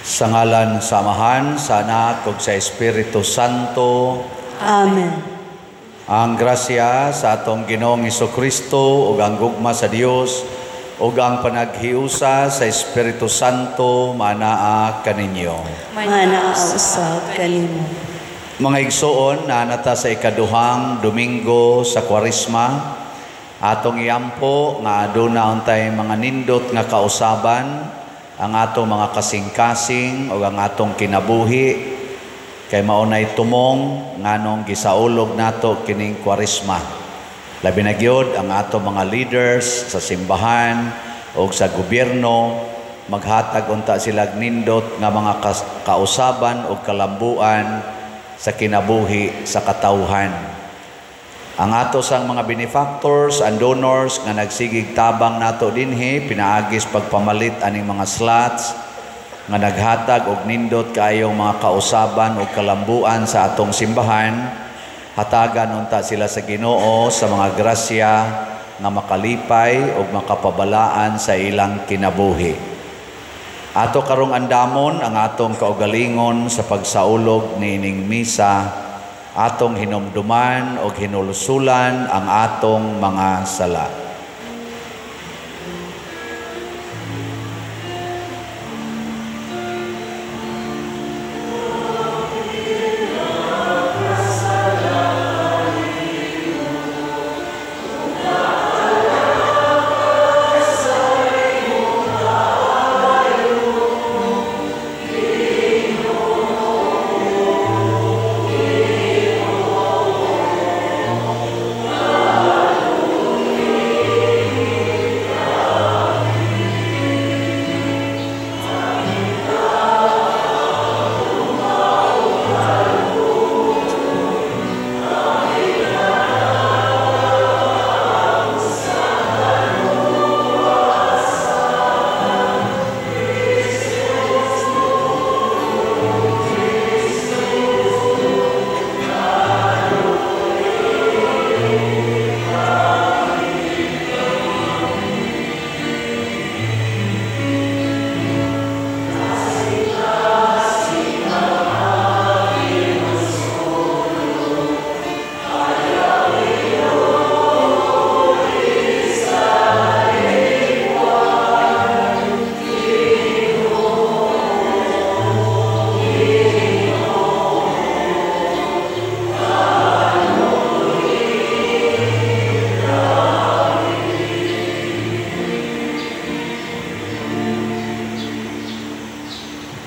Sa ngalan sa Amahan, sa Anak ug sa Espiritu Santo. Amen. Ang grasya sa atong Ginoong Hesukristo ug ang gugma sa Dios ug ang panaghiusa sa Espiritu Santo manaa kaninyo. Manaa usab kanimo. Mga igsoon, naa na ta sa ikaduhang Domingo sa Kwaresma. Atong iampo nga aduna untay mga nindot nga kausaban ang atong mga kasing-kasing o ang atong kinabuhi kay mao nay tumong nganong gisaulog nato kining Kwaresma. Labi na gyud ang atong mga leaders sa simbahan o sa gobyerno, maghatag unta sila nindot nga mga kausaban o kalambuan sa kinabuhi sa katawhan. Ang ato sang mga benefactors and donors nga nagsigig tabang nato dinhi pinaagis pagpamalit aning mga slots nga naghatag og nindot kaayong mga kausaban ug kalambuan sa atong simbahan, hatagan unta sila sa Ginoo sa mga grasya nga makalipay ug makapabalaan sa ilang kinabuhi. Ato karong andamon ang atong kaugalingon sa pagsaulog niining misa, atong hinumduman og hinulsulan ang atong mga sala.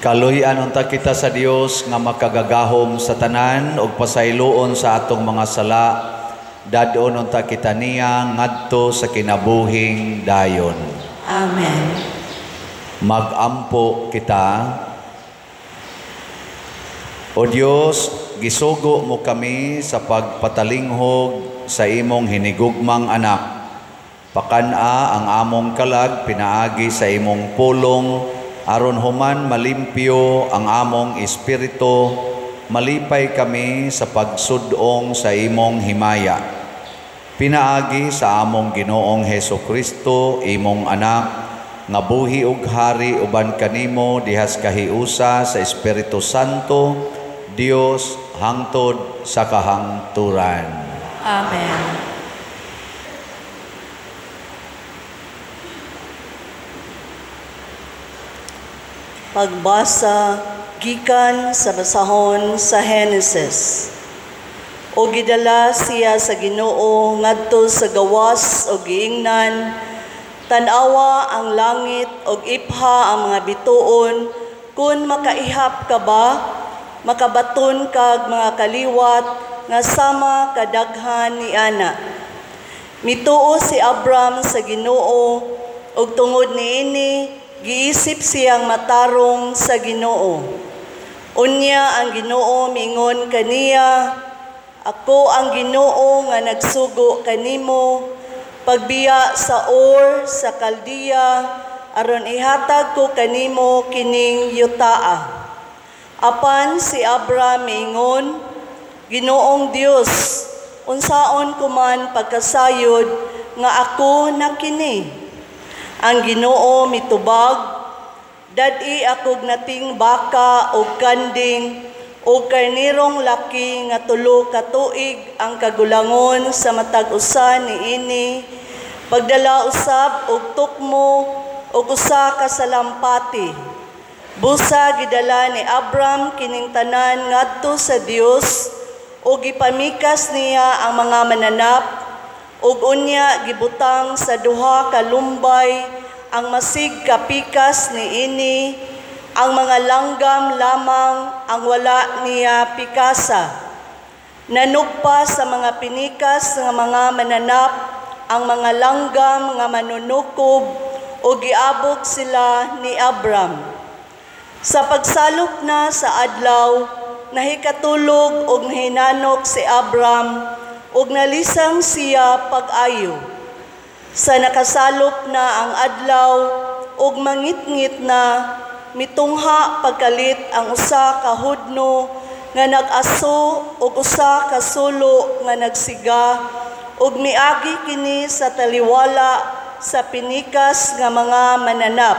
Kaluy-an unta kita sa Dios nga makagagahom sa tanan ug pasayloon sa atong mga sala, dad-on unta kita niya ngadto sa kinabuhing dayon. Amen. Magampo kita. O Dios, gisugo mo kami sa pagpatalinghog sa imong hinigugmang anak. Pakan-a ang among kalag pinaagi sa imong pulong, aron human malimpyo ang among espiritu, malipay kami sa pagsudong sa imong himaya. Pinaagi sa among Ginoong Heso Kristo, imong anak, nga buhi ug hari uban kanimo dihas kahiusa sa Espiritu Santo, Dios hangtod sa kahangturan. Amen. Pagbasa gikan sa basahon sa Henesis. O gidala siya sa Ginoo ngadto sa gawas o giingnan, tan-awa ang langit og ipha ang mga bituon, kun makaihap ka ba, makabaton kag mga kaliwat nga sama kadaghan ni ana. Mituo si Abram sa Ginoo ug tungod niini giisip siyang matarong sa Ginoo. Unya ang Ginoo miingon kaniya, ako ang Ginoo nga nagsugo kanimo pagbiya sa Ur sa Kaldea aron ihatag ko kanimo kining yutaa. Apan si Abram miingon, Ginoong Dios, unsaon ko man pagkasayod nga ako na kini? Ang Ginoo mitubag, Dad-i akog nating baka og kanding og karnirong laki nga 3 ka tuig ang kagulangon sa matag usa niini. Pagdala usab og tukmo og usa ka salampati. Busa gidala ni Abram kining tanan ngadto sa Dios ug gipamikas niya ang mga mananap ug unya gibutang sa 2 ka lumbay ang masig kapikas niini, ang mga langgam lamang ang wala niya pikasa. Nanugpa sa mga pinikas nga mga mananap ang mga langgam nga manunukob ug giabog sila ni Abram. Sa pagsalop na sa adlaw, nahikatulog og nahinanok si Abram ug nalisang siya pag-ayo. Sa nakasalop na ang adlaw ug mangitngit na, mitungha pagkalit ang usa ka hudno nga nag-aso ug usa ka sulo nga nagsiga ug miagi kini sa taliwala sa pinikas nga mga mananap.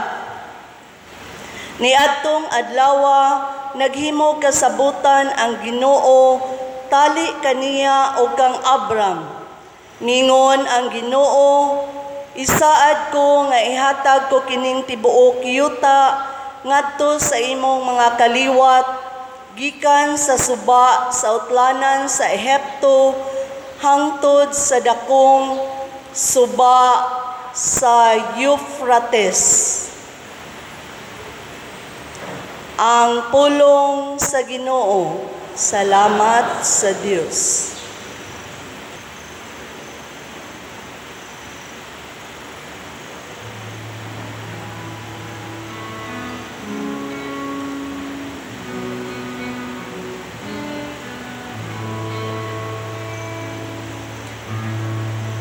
Niadtong adlawa naghimo kasabutan ang Ginoo tali kaniya og kang Abram. Mingon ang Ginoo, isaad ko nga ihatag ko kining tibuok yuta ngadto sa imong mga kaliwat gikan sa suba sa utlanan sa Ehipto hangtod sa dakong suba sa Euphrates. Ang pulong sa Ginoo. Salamat sa Dios.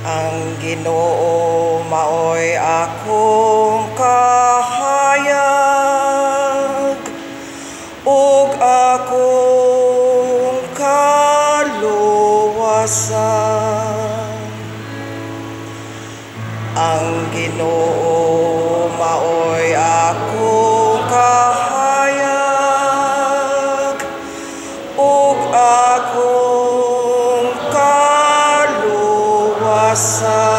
Ang Ginoo maoy akong kahayag ug akong kaluwasan. Ang Ginoo maoy akong kahayag ug akong kaluwasan.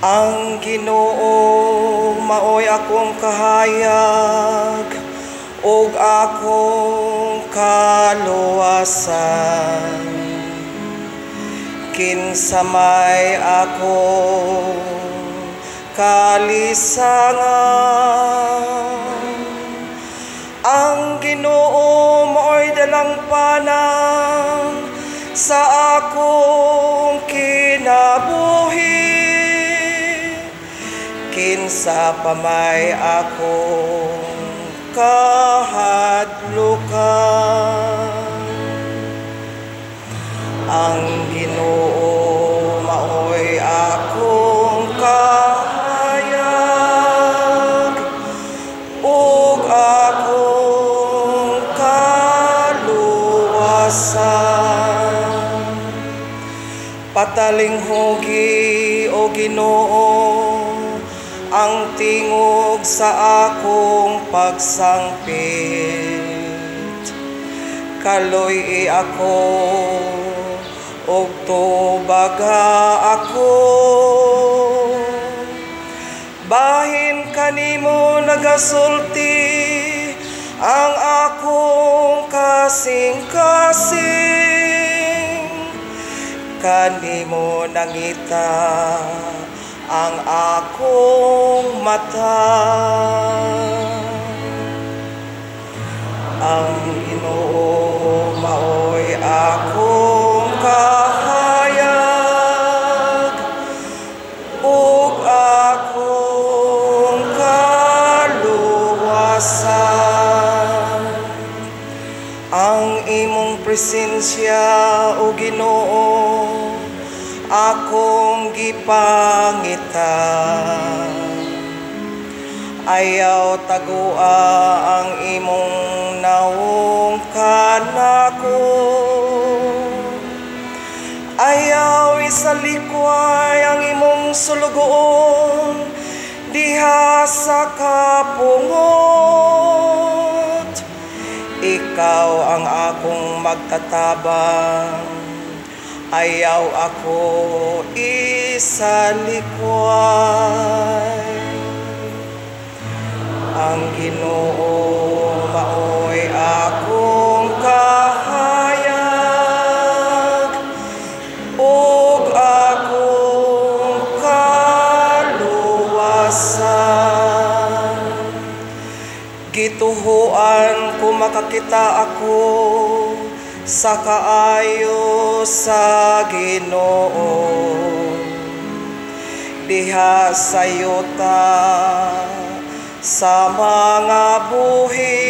Ang Ginoo maoy akong kahayag ug akong kaluwasan. Kinsa may akong kalisangan. Ang Ginoo maoy dalang panang sa akong kinabuhi. Kinsa pa may akong kahadlukan. Ang Ginoo maoy akong kahayag ug akong kaluwasan. Patalinghugi o Ginoo ang tingog sa akong pagsangpit. Kaloy ako ug tubaga ako. Bahin kanimo nagasulti ang akong kasing-kasing. Kanimo nangita ang akong mata. Ang Ginoo maoy akong kahayag ug akong kaluwasan. Ang imong presensya, o Ginoo, akong gipangita. Ayaw tagua ang imong naong kanako. Ayaw isalikway ang imong sulugoon. diha sa kapungot. Ikaw ang akong magtatabang, ayaw ako isalikway. Ang Ginoo maoy akong kahayag ug akong kaluwasan. Gituhoan ko makakita ako sa kaayo sa Ginoo diha sa yuta sa mga buhi.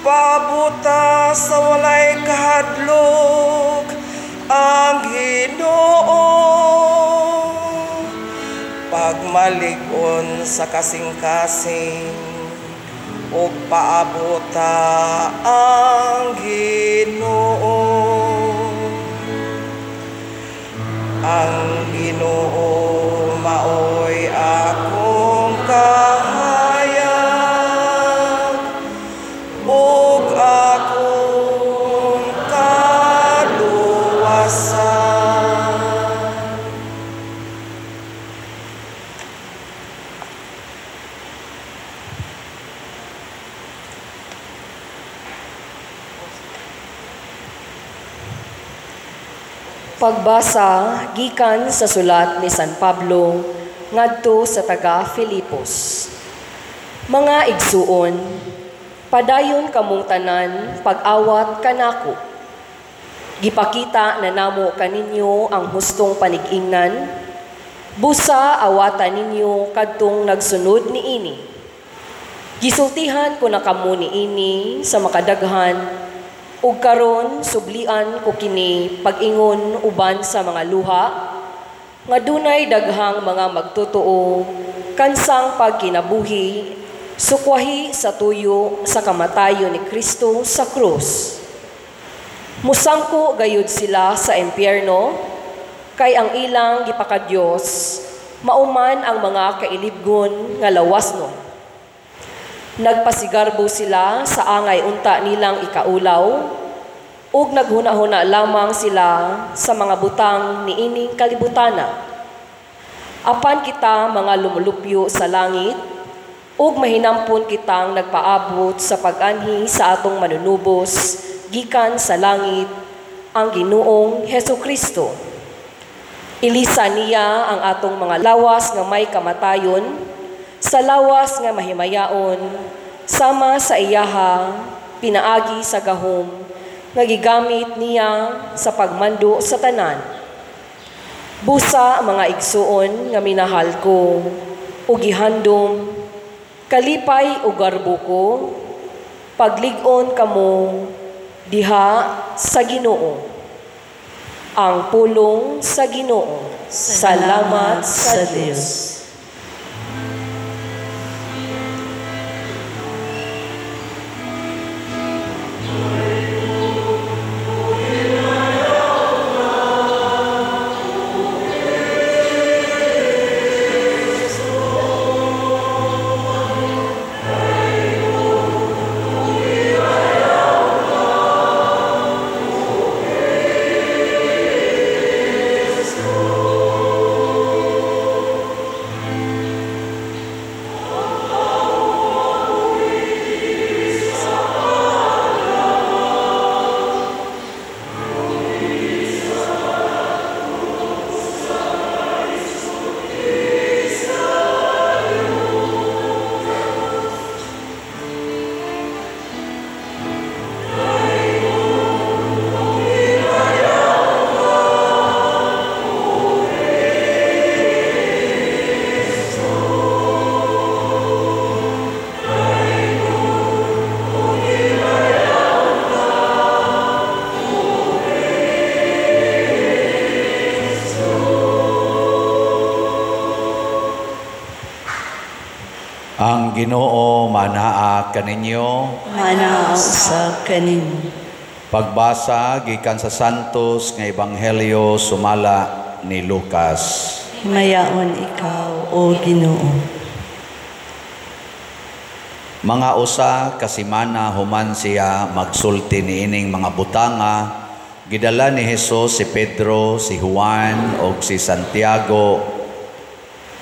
Pabuta sa walay kahadlok ang Ginoo, pagmalig-on sa kasing-kasing ug paabuta ang Ginoo. Ang Ginoo maoy akong kahayag ug akong kaluwasan. Pagbasa gikan sa sulat ni San Pablo ngadto sa taga Filipos. Mga igsuon, padayon kamong tanan pag-awat kanako. Gipakita na namo kaninyo ang hustong panig-ingnan, busa awatan ninyo kadtong nagsunod niini. Gisultihan ko na kamo niini sa makadaghan, ug karon sublian ko kini pag-ingon uban sa mga luha, nga dunay daghang mga magtotoo kansang pagkinabuhi sukwahi sa tuyo sa kamatayon ni Kristo sa krus. Musangko gayud sila sa impyerno, kay ang ilang gipakadiyos mauman ang mga kailibgon nga lawasnon. Nagpasigarbo sila sa angay unta nilang ikaulaw, ug naghuna-huna lamang sila sa mga butang niining kalibutana. Apan kita mga lumulupyo sa langit, ug mahinampon kitang nagpaabot sa pag-anhi sa atong manunubos gikan sa langit, ang Ginoong Hesukristo. Ilisa niya ang atong mga lawas nga may kamatayon, sa lawas nga mahimayaon, sama sa iyaha, pinaagi sa gahom, nga gigamit niya sa pagmando sa tanan. Busa mga igsuon nga minahal ko, ug gihandom, kalipay ug garbo ko, paglig-on kamo diha sa Ginoo. Ang pulong sa Ginoo. Salamat sa Dios. Ang Ginoo manaa kaninyo, manaa usab kaninyo. Pagbasa gikan sa Santos nga Ebanghelyo sumala ni Lucas. Himayaon ikaw, O Ginoo. Mga usa ka semana human siya magsulti niining mga butanga, gidala ni Hesus si Pedro, si Juan ug si Santiago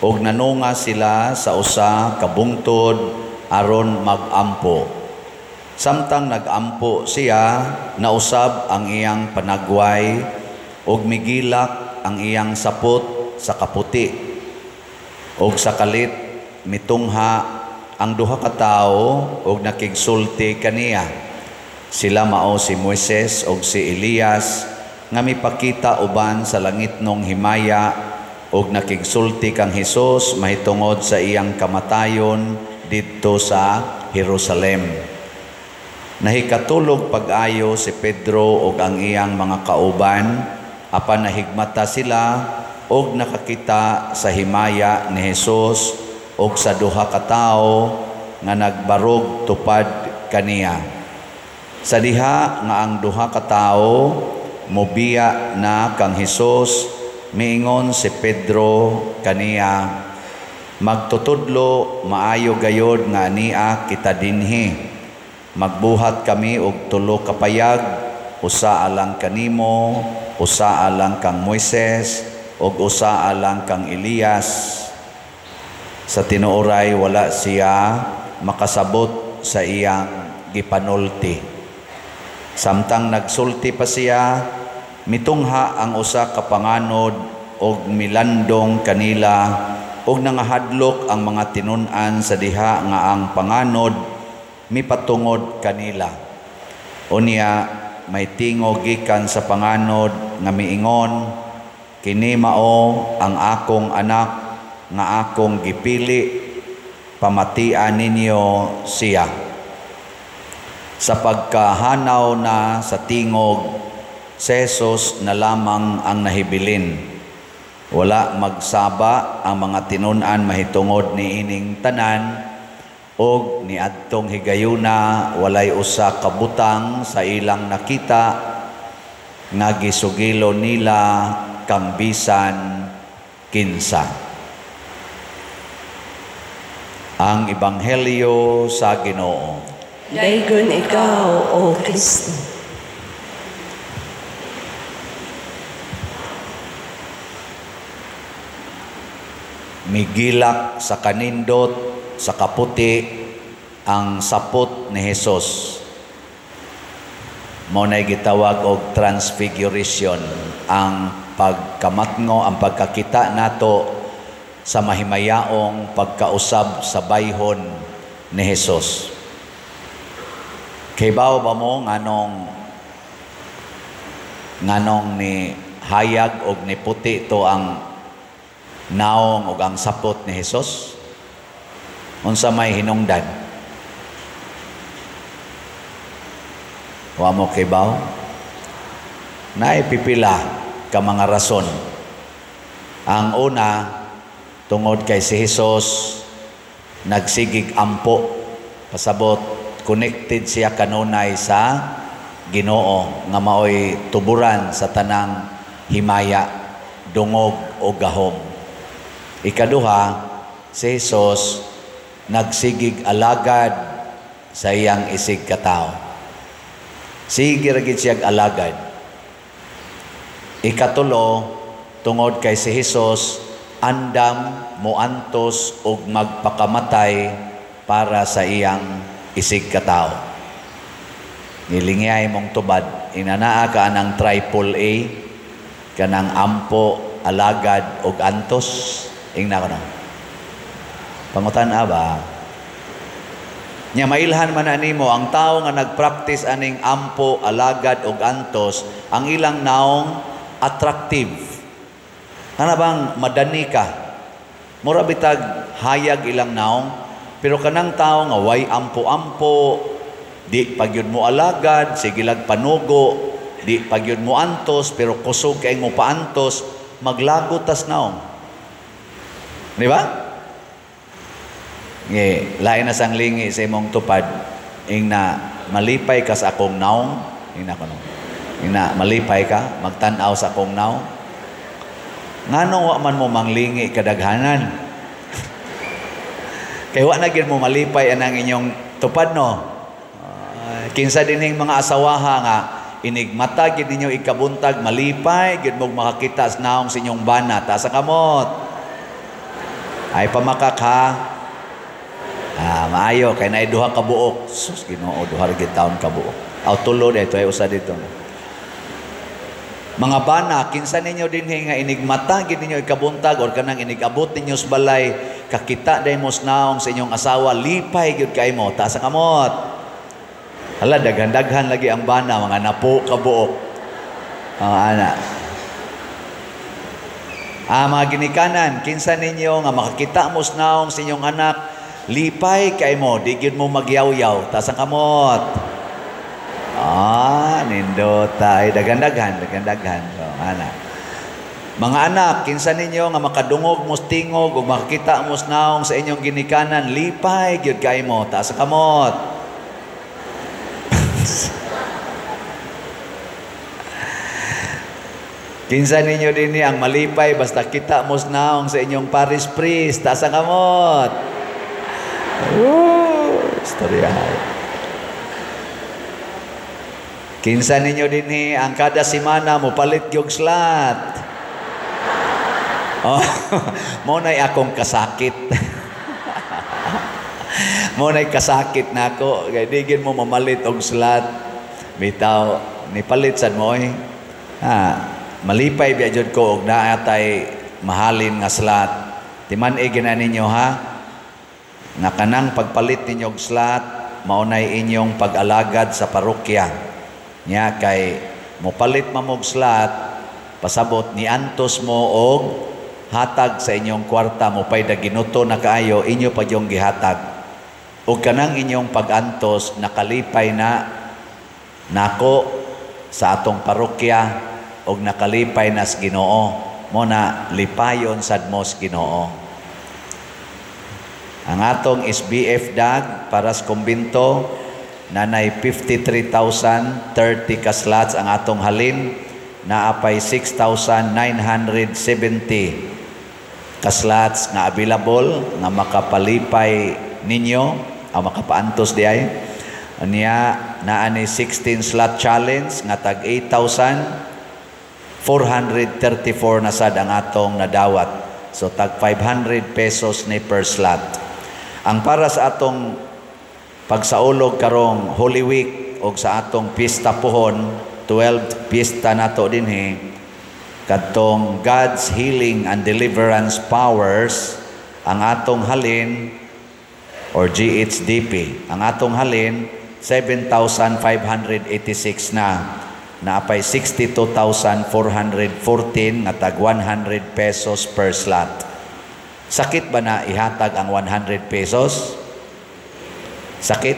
ug nanunga sila sa usa ka bungtod aron magampo. Samtang nagampo siya, nausab ang iyang panagway ug migilak ang iyang sapot sa kaputi. Ug sa kalit mitungha ang duha ka tawo ug nakigsulti kaniya. Sila mao si Moises ug si Elias nga mipakita uban sa langitnong himaya ug nakigsulti kang Hesus mahitungod sa iyang kamatayon didto sa Jerusalem. Nahikatulog pag-ayo si Pedro ug ang iyang mga kauban, apan nahigmata sila ug nakakita sa himaya ni Hesus ug sa duha ka tawo nga nagbarog tupad kaniya. Sa diha nga ang duha ka tawo mobiya na kang Hesus, miingon si Pedro kaniya, "Magtutudlo, maayo gayod nga ania kita dinhi. Magbuhat kami og tulo ka payag, usa alang kanimo, usa alang kang Moises, ug usa alang kang Elias." Sa tinuoray wala siya makasabot sa iyang gipanulti. Samtang nagsulti pa siya, mitungha ang usa ka panganod og milandong kanila og nangahadlok ang mga tinun-an sa diha nga ang panganod mipatungod kanila. Unya may tingog gikan sa panganod nga miingon, "Kini mao ang akong anak nga akong gipili, pamatian ninyo siya." Sa pagkahanaw na sa tingog, si Jesus na lamang ang nahibilin. Wala magsaba ang mga tinun-an mahitungod niining tanan, og niadtong higayuna walay usa ka butang sa ilang nakita nga gisugilo nila kang bisan kinsa. Ang Ebanghelyo sa Ginoo. Daygon ikaw, O Kristo. Migilak sa kanindot sa kaputi ang sapot ni Hesus. Mao nay gitawag og transfiguration, ang pagkamatngo, ang pagkakita nato sa mahimayaong pagkausab sa bayhon ni Hesus. Kibaw ba mo nganong ni hayag og ni puti to ang naong og ang sapot ni Hesus? Unsa may hinungdan? Wa mo kibaw? Naay pipila ka mga rason. Ang una, tungod kay si Hesus nagsigig ampo, pasabot connected siya kanunay sa Ginoo nga maoy tuburan sa tanang himaya, dungog o gahom. Ikaduha, si Hesus nagsigig alagad sa iyang isig katao. Sige ra gid siyag alagad. Ikatulo, tungod kay si Hesus andam moantos og magpakamatay para sa iyang isig katao. Nilingiyay mong tubad, inanaa ka anang triple A, kanang ampo, alagad og antos. Ingna ko na. Pangutan-a ba? Nya mailhan man animo ang tawo nga nagpractice aning ampo, alagad og antos, ang ilang naong attractive. Ana bang madani ka? Mura bitag hayag ilang naong, pero kanang tawo nga way ampo-ampo, di pagyud mo alagad, sige lag panugo, di pagyud mo antos, pero kusog kay mo paantos, maglago tas naong. Di ba? Nge, lain na sang lingi sa imong tupad, ing na malipay ka sa akong naong, ing na kuno. Ing na malipay ka, magtan-aw sa akong naong. Nganong wa man mo manglingi kadaghanan? Kay wa na gyud mo malipay anang inyong tupad, no? Kinsa dinhing mga asawaha nga inigmata gyud ninyo ikabuntag, malipay gyud mo makakita sa naong sa inyong bana? Taas ang kamot. Ay, pamakak ha. Ah, maayo kay naay duha ka buok. Sus, Ginoo, duha ra gyud taon ka buok. Aw, tulo dito ay usa dito. Mga bana, kinsa ninyo dinhi nga inigmata gid ninyo ikabuntag or kanang inigabot ninyo sa balay, kakita day mo sa naong sa inyong asawa, lipay gyud kay mo? Taas ang kamot. Hala, daghan-daghan lagi ang bana, mga napo ka buok. Ah, ana. Ah, mga ginikanan, kinsa ninyo nga makakita mo sa naong sa inyong anak, lipay kay mo, di gyud mo magyaw-yaw? Taas ang kamot. Ah, nindota. Ay, daghan-daghan, daghan-daghan. So, ana. Mga anak, kinsa ninyo nga makadungog mo sa tingog ug makakita mo sa naong sa inyong ginikanan, lipay gyud kay mo? Taas ang kamot. Kinsa ninyo dinhi ang malipay basta kita mo sa naong sa inyong parish priest? Taas ang kamot. Oh, istorya. Kinsa ninyo dinhi ang kada semana mo palit gyud slot? Oh, mo nay akong kasakit. Mo nay kasakit nako kay di gyud mo mamalit og slot. Bitaw nipalit sad mo oy. Ha, malipay biya jud ko og naa tay mahalin nga slot. Timan-i gina ninyo ha. Nga kanang pagpalit ninyo og slot mao nay inyong pag-alagad sa parokya. Nya kay mopalit mamog slot, pasabot ni antos mo og hatag sa inyong kwarta, mo pay ginuto na kaayo, inyo pa yung gihatag. Og kanang inyong pag-antos nakalipay na nako sa atong parokya og nakalipay na sa Ginoo. Mo na lipayon sad mo sa Ginoo. Ang atong SBF dag para sa kumbinto nanay 53,030 ka slots ang atong halin, naapay 6,970 ka slots nga available nga makapalipay ninyo o makapaantos di ay. Unya naa ni 16 slot challenge nga tag 8,434 na sad ang atong nadawat. So tag 500 pesos ni per slot. Ang para sa atong pagsaulog karong Holy Week og sa atong pista pohon, 12th pista nato dinhi, kadtong God's healing and deliverance powers, ang atong halin or GHDP, ang atong halin 7,586 na, naapay 62,414 nga tag 100 pesos per slot. Sakit ba na ihatag ang 100 pesos? Sakit?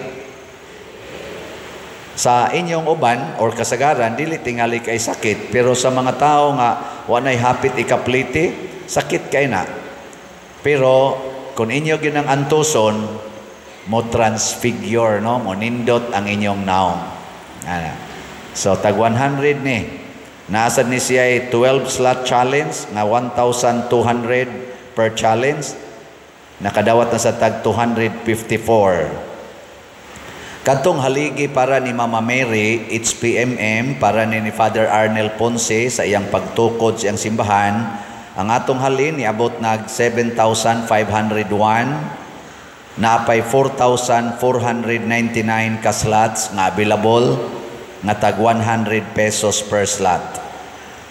Sa inyong uban or kasagaran, dili tingali kay sakit. Pero sa mga tao nga wanay hapit ikapliti, sakit kay na. Pero kung inyo ginang antuson, mo transfigure, no? Mo nindot ang inyong naong. Ana. So tag 100 ni. Naasad ni siya 12 slot challenge nga 1,200 per challenge. Nakadawat na sa tag 254. Kadtong haligi para ni Mama Mary, HPMM, para ni Father Arnel Ponce sa iyang pagtukod sa iyang simbahan, ang atong halin niabot nag 7,501, naapay 4,499 ka slots nga available nga tag 100 pesos per slot.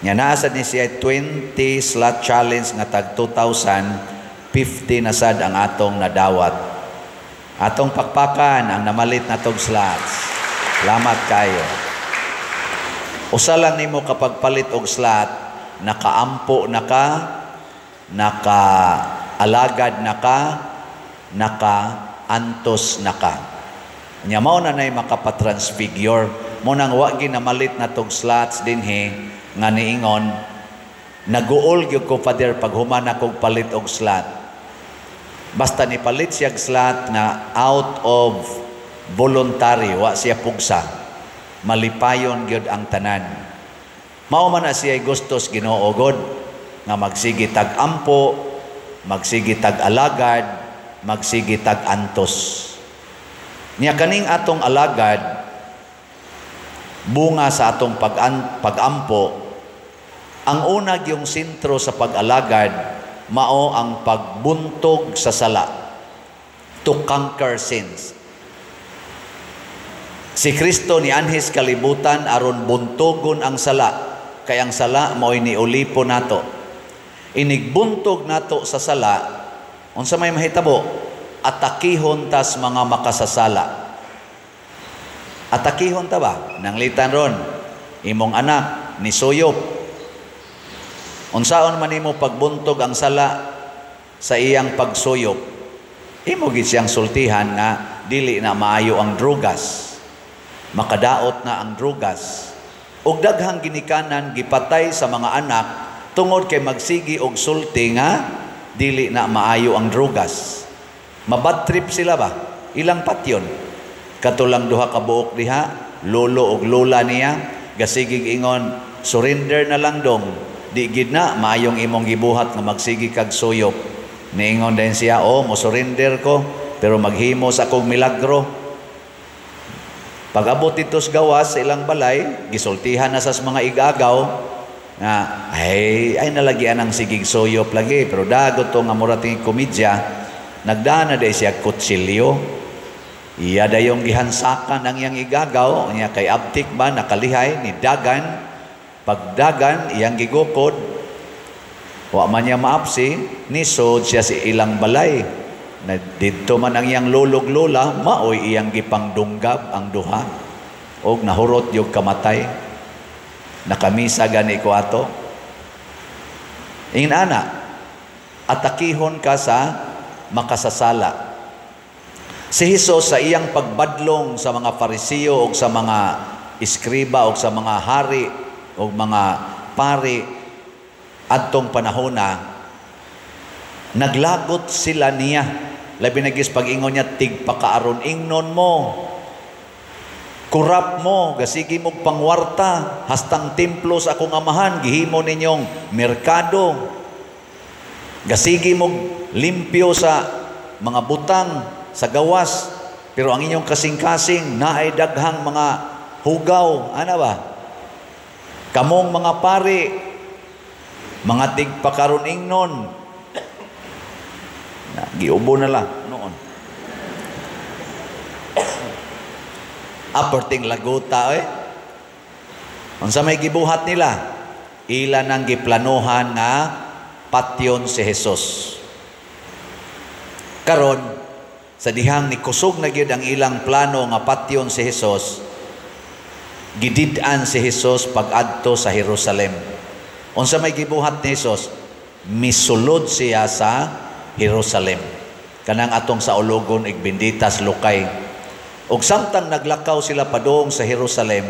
Nya naa sad ni siya 20 slot challenge nga tag 2,050 na sad ang atong nadawat. Atong pakpakan ang namalit na tog slots. Salamat kayo. Usa lang nimo kapag palit og slot, nakaampo na ka, nakaalagad na ka, nakaantos na ka. Nya mao na nay makapatransfigure. Mo nang wa ginamalit na tog slots dinhi nga niingon, naguol gyud ko, Father, pag human akong palit og slot. Basta nipalit siya slot na out of voluntary, wa siya pugsa, malipayon gyud ang tanan. Mao man na siya gustos Ginoo god nga magsige tag ampo, magsige tag alagad, magsige tag antos. Nya kaning atong alagad bunga sa atong pagampo, ang una gyung sentro sa pag-alagad mao ang pagbuntog sa sala, to conquer sins. Si Kristo nianhis kalibutan aron buntogon ang sala, kay ang sala mao'y niulipo nato. Inigbuntog nato sa sala, unsa may mahitabo? Atakihon tas mga makasasala. Atakihon ta ba? Nanglitan ron, imong anak ni suyop. Unsaon man nimo pagbuntog ang sala sa iyang pagsuyop? Imo gid siyang sultihan nga dili na maayo ang drugas. Makadaot na ang drugas. Og daghang ginikanan gipatay sa mga anak tungod kay magsigi og sulti nga dili na maayo ang drugas. Mabad trip sila ba? Ilang patyon. Katulang duha ka buok diha, lolo og lola niya, gasigig ingon, surrender na lang dong. Di gid na maayong imong gibuhat nga magsigi kag suyop. Niingon din siya, oh, mo surrender ko, pero maghimo sa akong milagro. Pag-abot dito sa gawas sa ilang balay, gisultihan na sa mga igagaw nga ay nalagian ang sigig suyop lagi, pero dagot to nga mura ting komedya, nagdana day siya kutsilyo. Iya dayong gihansakan ang iyang igagaw, niya kay abtik ba nakalihay ni dagan. Pagdagan iyang gigukod, wa man niya maapsi, nisod siya si ilang balay. Na didto man ang iyang lolog lola, maoy iyang gipangdunggab ang duha. Og nahurot yung kamatay. Nakamisa gani ko ato. Inana, atakihon ka sa makasasala. Si Hesus sa iyang pagbadlong sa mga Farisiyo og sa mga eskriba og sa mga hari og mga pari adtong panahona, naglagot sila niya. Labi na gis pag-ingon niya, tigpakaaron ingnon mo, kurap mo, gasigi mo pangwarta, hastang templo sa akong amahan, gihimo ninyong merkado, gasigi mo limpyo sa mga butang, sa gawas, pero ang inyong kasing-kasing, naay daghang mga hugaw, ana ba? Kamong mga pari, mga tigpakaron ingnon, giubo na lang noon. Aperting laguta eh. Unsa may gibuhat nila? Ila nang giplanuhan nga patyon si Jesus. Karon sa dihang nikusog na gyud ang ilang plano nga patyon si Jesus, gidid-an si Jesus pag-adto sa Jerusalem. Unsa may gibuhat ni Jesus? Misulod siya sa Jerusalem. Kanang atong sa ulogon igbinditas lukay. Og samtang naglakaw sila padung sa Jerusalem,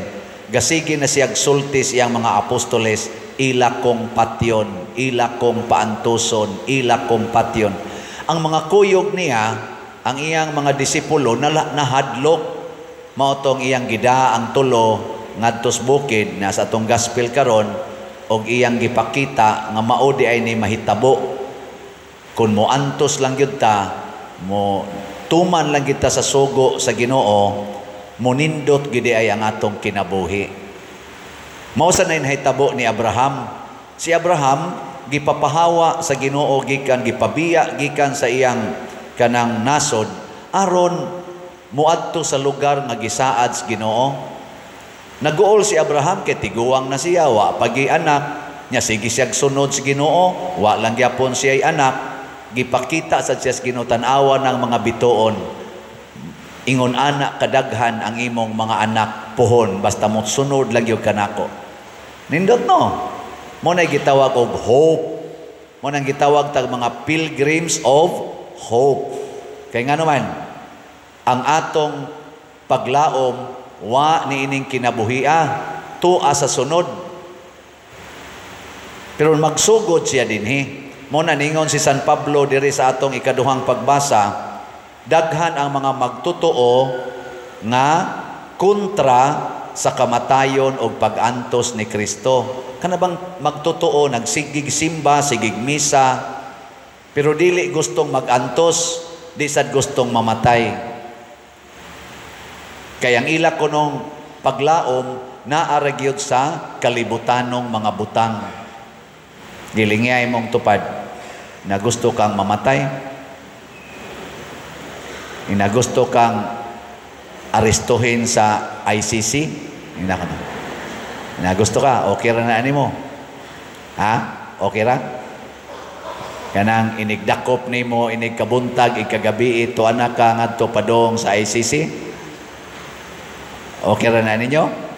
gasigi na siyag sulti siyang mga apostoles, ila kong patyon, ila kong paantuson, ila kong patyon. Ang mga kuyog niya, ang iyang mga disipulo nahadlok, mao tong iyang gida ang tulo ngadtos bukid na sa atong gospel karon, og iyang gipakita nga mao di ay ni mahitabo. Kung moantos lang gyud ta, mo tuman lang kita sa sugo sa Ginoo, monindot gid ay ang atong kinabuhi. Mao sa nahitabo ni Abraham. Si Abraham gipapahawa sa Ginoo gikan, gipabiya gikan sa iyang kanang nasod aron moadto sa lugar nga gisaad sa Ginoo. Naguol si Abraham kay tiguang na siya, wa pagi anak nya, sige siyag sunod sa Ginoo, wa lang gyapon siya'y anak. Gipakita sa siya sa Ginoo, tan-awa ng mga bituon, ingon ana kadaghan ang imong mga anak puhon, basta mo sunod lang gyud kanako. Nindot no? Mo na gitawag og hope. Mo nang gitawag tag mga pilgrims of hope. Kay ngano man ang atong paglaom wa niining kinabuhia tua sa sunod. Pero magsugod siya dinhi. Mo na ningon si San Pablo diri sa atong ikaduhang pagbasa, daghan ang mga magtotoo nga kontra sa kamatayon og pag-antos ni Kristo. Kana bang magtotoo nagsigig simba, sigig misa, pero dili gustong mag-antos, di sad gustong mamatay. Kay ang ila kunong paglaom naa ra gyud sa kalibutanong mga butang. Gilingay mong tupad na gusto kang mamatay, na gusto kang arestuhin sa ICC, ina ka na. Na gusto ka, okay ra na animo. Ha? Okay ra? Kanang inigdakop nimo, inigkabuntag, igkagabi, tuana ka ngadto padong sa ICC. Okay ra na ninyo?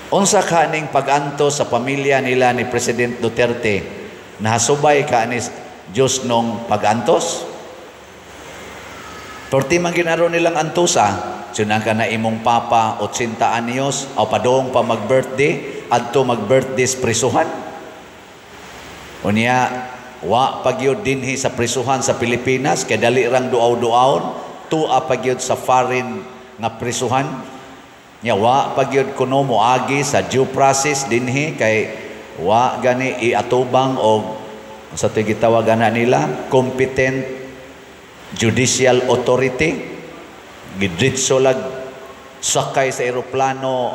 Unsa ka ning pag-antos sa pamilya nila ni President Duterte? Nahasubay ka ni Diyos nung pag-antos? Perti man ginaro nilang antusa, sunang ka na imong papa 80 anyos, o padong pa mag-birthday, adto mag-birthday sa prisuhan. Unya, wa pagyud dinhi sa prisuhan sa Pilipinas, kay dali rang duaw-duawon, tua pagyud sa foreign nga prisuhan. Nya wa pagyud kuno moagi sa due process dinhi kay wa gani iatubang og sa to'y gitawag ana nila competent judicial authority. Gidritso lag sakay sa eroplano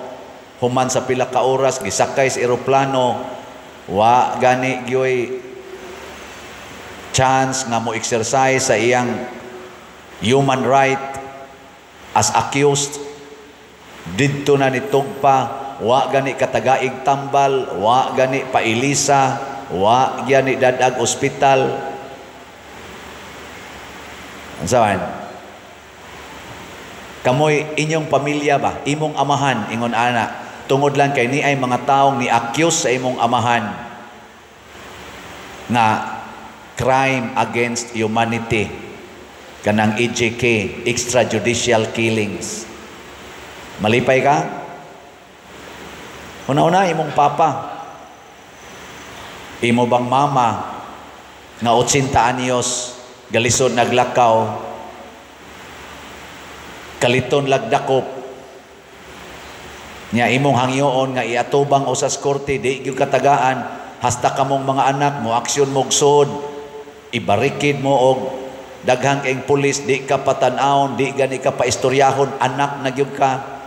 human sa pila ka oras gisakay sa eroplano, wa gani gyoy chance nga mo exercise sa iyang human right as accused. Didto na nitugpa, wa gani katagaig tambal, wa gani pailisa, wa gani dadag ospital. Unsa man? Kamoy inyong pamilya ba, imong amahan ingon ana, tungod lang kay ni ay mga taong ni-accuse sa imong amahan nga crime against humanity, kanang EJK, extrajudicial killings. Malipay ka? Una-una, imong papa, imo bang mama nga 80 anyos galisod naglakaw, kaliton lagdakop nya imong hangyoon nga iatubang usas korte, di gyud katagaan, hasta kamong mga anak mo aksyon mo sud, ibarikid mo og daghang kayong pulis, di ka patan-awon, di gani ka paistoryahon, anak na gyud ka.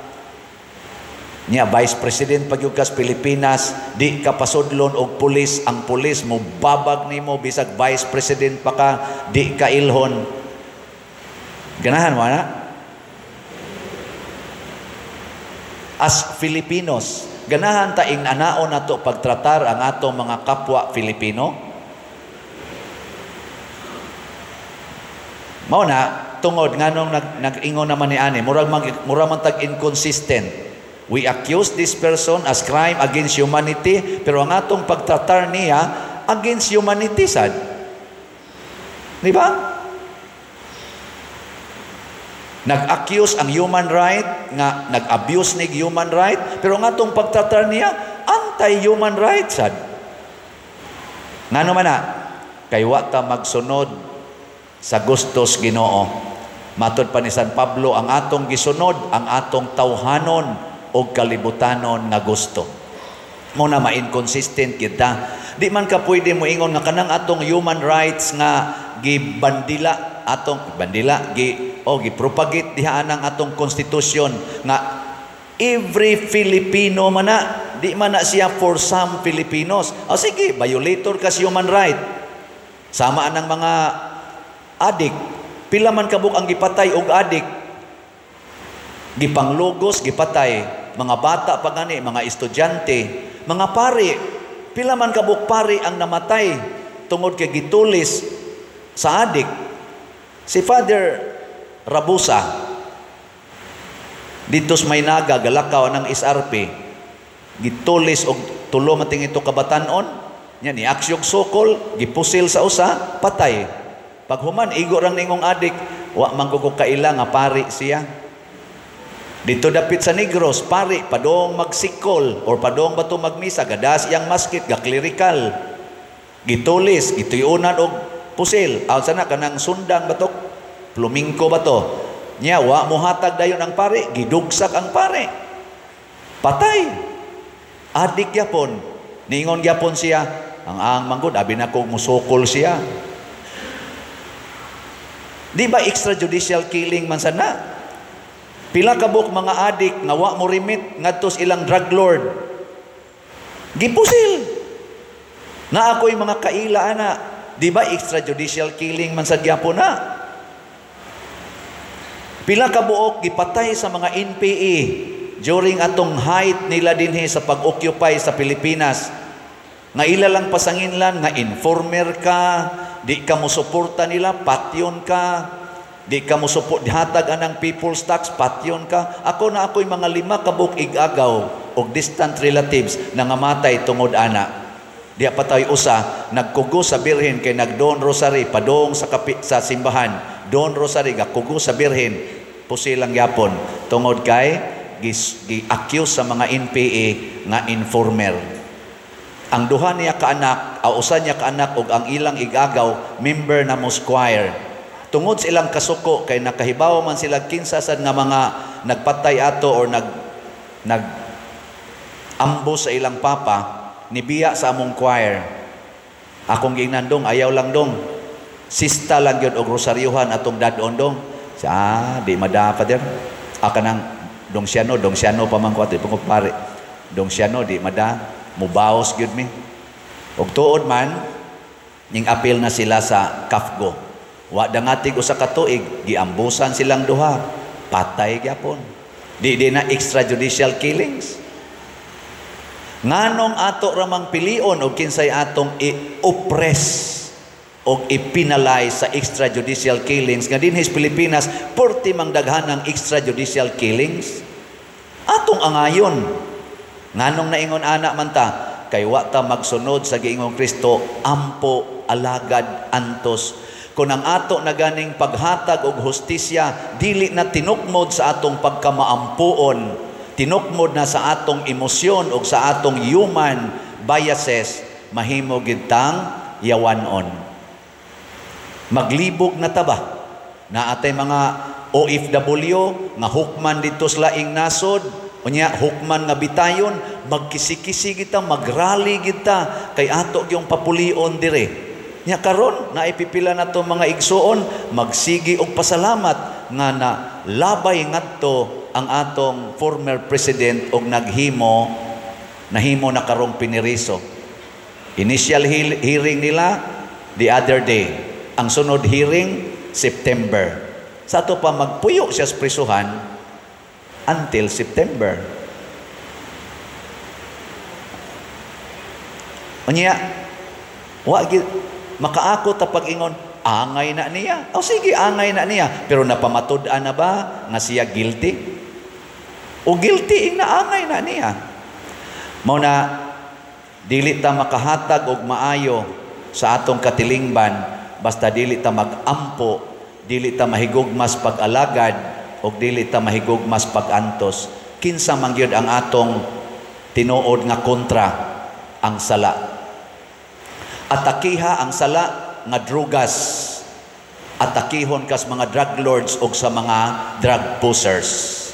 Nya Vice President pag gyud ka sa Pilipinas, di ka pasudlon og pulis, ang pulis mo babag nimo bisag Vice President pa ka, di ka ilhon. Ganahan mo na? As Filipinos, ganahan ta ing anaon nato pagtratar ang atong mga kapwa Filipino? Mao na tungod nganong nag-ingon naman ni ani, murag man tag inconsistent. We accuse this person as crime against humanity, pero ang atong pagtratar niya against humanity sad. Di ba? Nag-accuse ang human right, nga nag-abuse ni human right, pero ang atong pagtratar niya anti-human right sad. Ngano man na? Kay wa ta magsunod sa gustos Ginoo. Matod pa ni San Pablo, ang atong gisunod, ang atong tawhanon og kalibutanon nga gusto. Muna ma-inconsistent kita. Di man ka pwede mo ingon nga kanang atong human rights nga gibandila, atong bandila gi o gipropagate diha anang atong konstitusyon nga every Filipino man na, di man na siya for some Filipinos. O sige, violator ka sa human right. Sama anang mga adik. Pila man kabuk ang gipatay og adik. Gipanglugos, gipatay. Mga bata pa gani, mga estudyante, mga pari. Pila man kabuk pari ang namatay tungod kay gitulis sa adik. Si Father Rabusa dito sa Maynaga, galakaw ng SRP, gitulis og tulo mating ito kabatanon nya ni aksyog sokol, gipusil sa usa, patay. Paghuman igo rang ningong adik, wa man ko kaila nga pari siya. Dito dapit sa Negros, pari padong magsikol or padong bato magmisa, gadas iyang maskit, ga-clerical. Gitulis, gituyunan og pusil. Aw sana kanang sundang batok, plumingko bato. Nya wa mohatag dayon ang pare, gidugsak ang pare. Patay. Adik gyapon. Ningon gyapon siya, ang manggod abi nako musukol siya. Di ba extrajudicial killing man sana? Pila ka buok mga adik nga wa mo remit ngadto sa ilang drug lord. Gipusil. Na ako'y mga kaila ana. Di ba extrajudicial killing man sad gyapon na? Pila ka buok gipatay sa mga NPA during atong height nila dinhi sa pag-occupy sa Pilipinas. Nga ila lang pasanginlan nga informer ka, di ka mo suporta nila, patyon ka. Di ka mo support, hatag anang people's tax, patyon ka. Ako na ako'y mga 5 ka buok igagaw og distant relatives na ngamatay tungod ana. Diya patay usa, nagkugo sa birhen kay nagdon rosary, padong sa sa simbahan, don rosary, gakugo sa birhen, pusilang yapon tungod kay gi-accuse sa mga NPA nga informer. Ang duha niya kaanak, o usa niya kaanak og ang ilang igagaw, member na mo choir. Tungod sa ilang kasuko kay nakahibaw man sila kinsa sad nga mga nagpatay ato or nag nag ambo sa ilang papa, nibiya sa among choir. Akong giingnan, "Dong, ayaw lang dong. Sista lang gyud og rosaryuhan atong dadon, dong." Sa di mada, Father. Ah, kanang dong siyano, dong siyano pa man ko ato ko pare. Dong siyano di mada, mubaos gyud mi. Og tuod man ning apil na sila sa CAFGO. Wa dangatig usa ka tuig, giambusan silang duha, patay gyapon. Di di na extrajudicial killings? Nganong ato ramang pilion og kinsay atong i-oppress og i-penalize sa extrajudicial killings nga dinhi sa Pilipinas porti mang daghan ang extrajudicial killings? Atong angayon. Nganong naingon ana man ta? Kay wa ta magsunod sa giingong Kristo, ampo, alagad, antos. Kung ang ato na ganing paghatag og hustisya dili na tinukmod sa atong pagkamaampuon, tinukmod na sa atong emosyon o sa atong human biases, mahimo gid tang yawanon. Maglibog na ta ba? Naatay mga OFW nga hukman dito sa laing nasod, unya hukman nga bitayon, magkisi-kisi kita, magrally kita kay ato gyung papulion dire. Nya karon naipipila na to mga igsuon, magsigi og pasalamat nga na labay ngadto ang atong former president og naghimo nahimo na karong piniriso. Initial hearing nila the other day. Ang sunod hearing September. Sa ato pa magpuyo siya sa prisuhan until September. Unya, wa makaako ta pag-ingon, angay na niya. O sige, angay na niya. Pero napamatud-an na ba nga siya guilty? O guilty ing naangay na niya. Mao na dili ta makahatag og maayo sa atong katilingban basta dili ta mag-ampo, dili ta mahigugmas pag-alagad og dili ta mahigugmas pag-antos. Kinsa man gyud ang atong tinuod nga kontra? Ang sala. Atakiha ang sala nga drugas. Atakihon kas mga drug lords og sa mga drug pushers.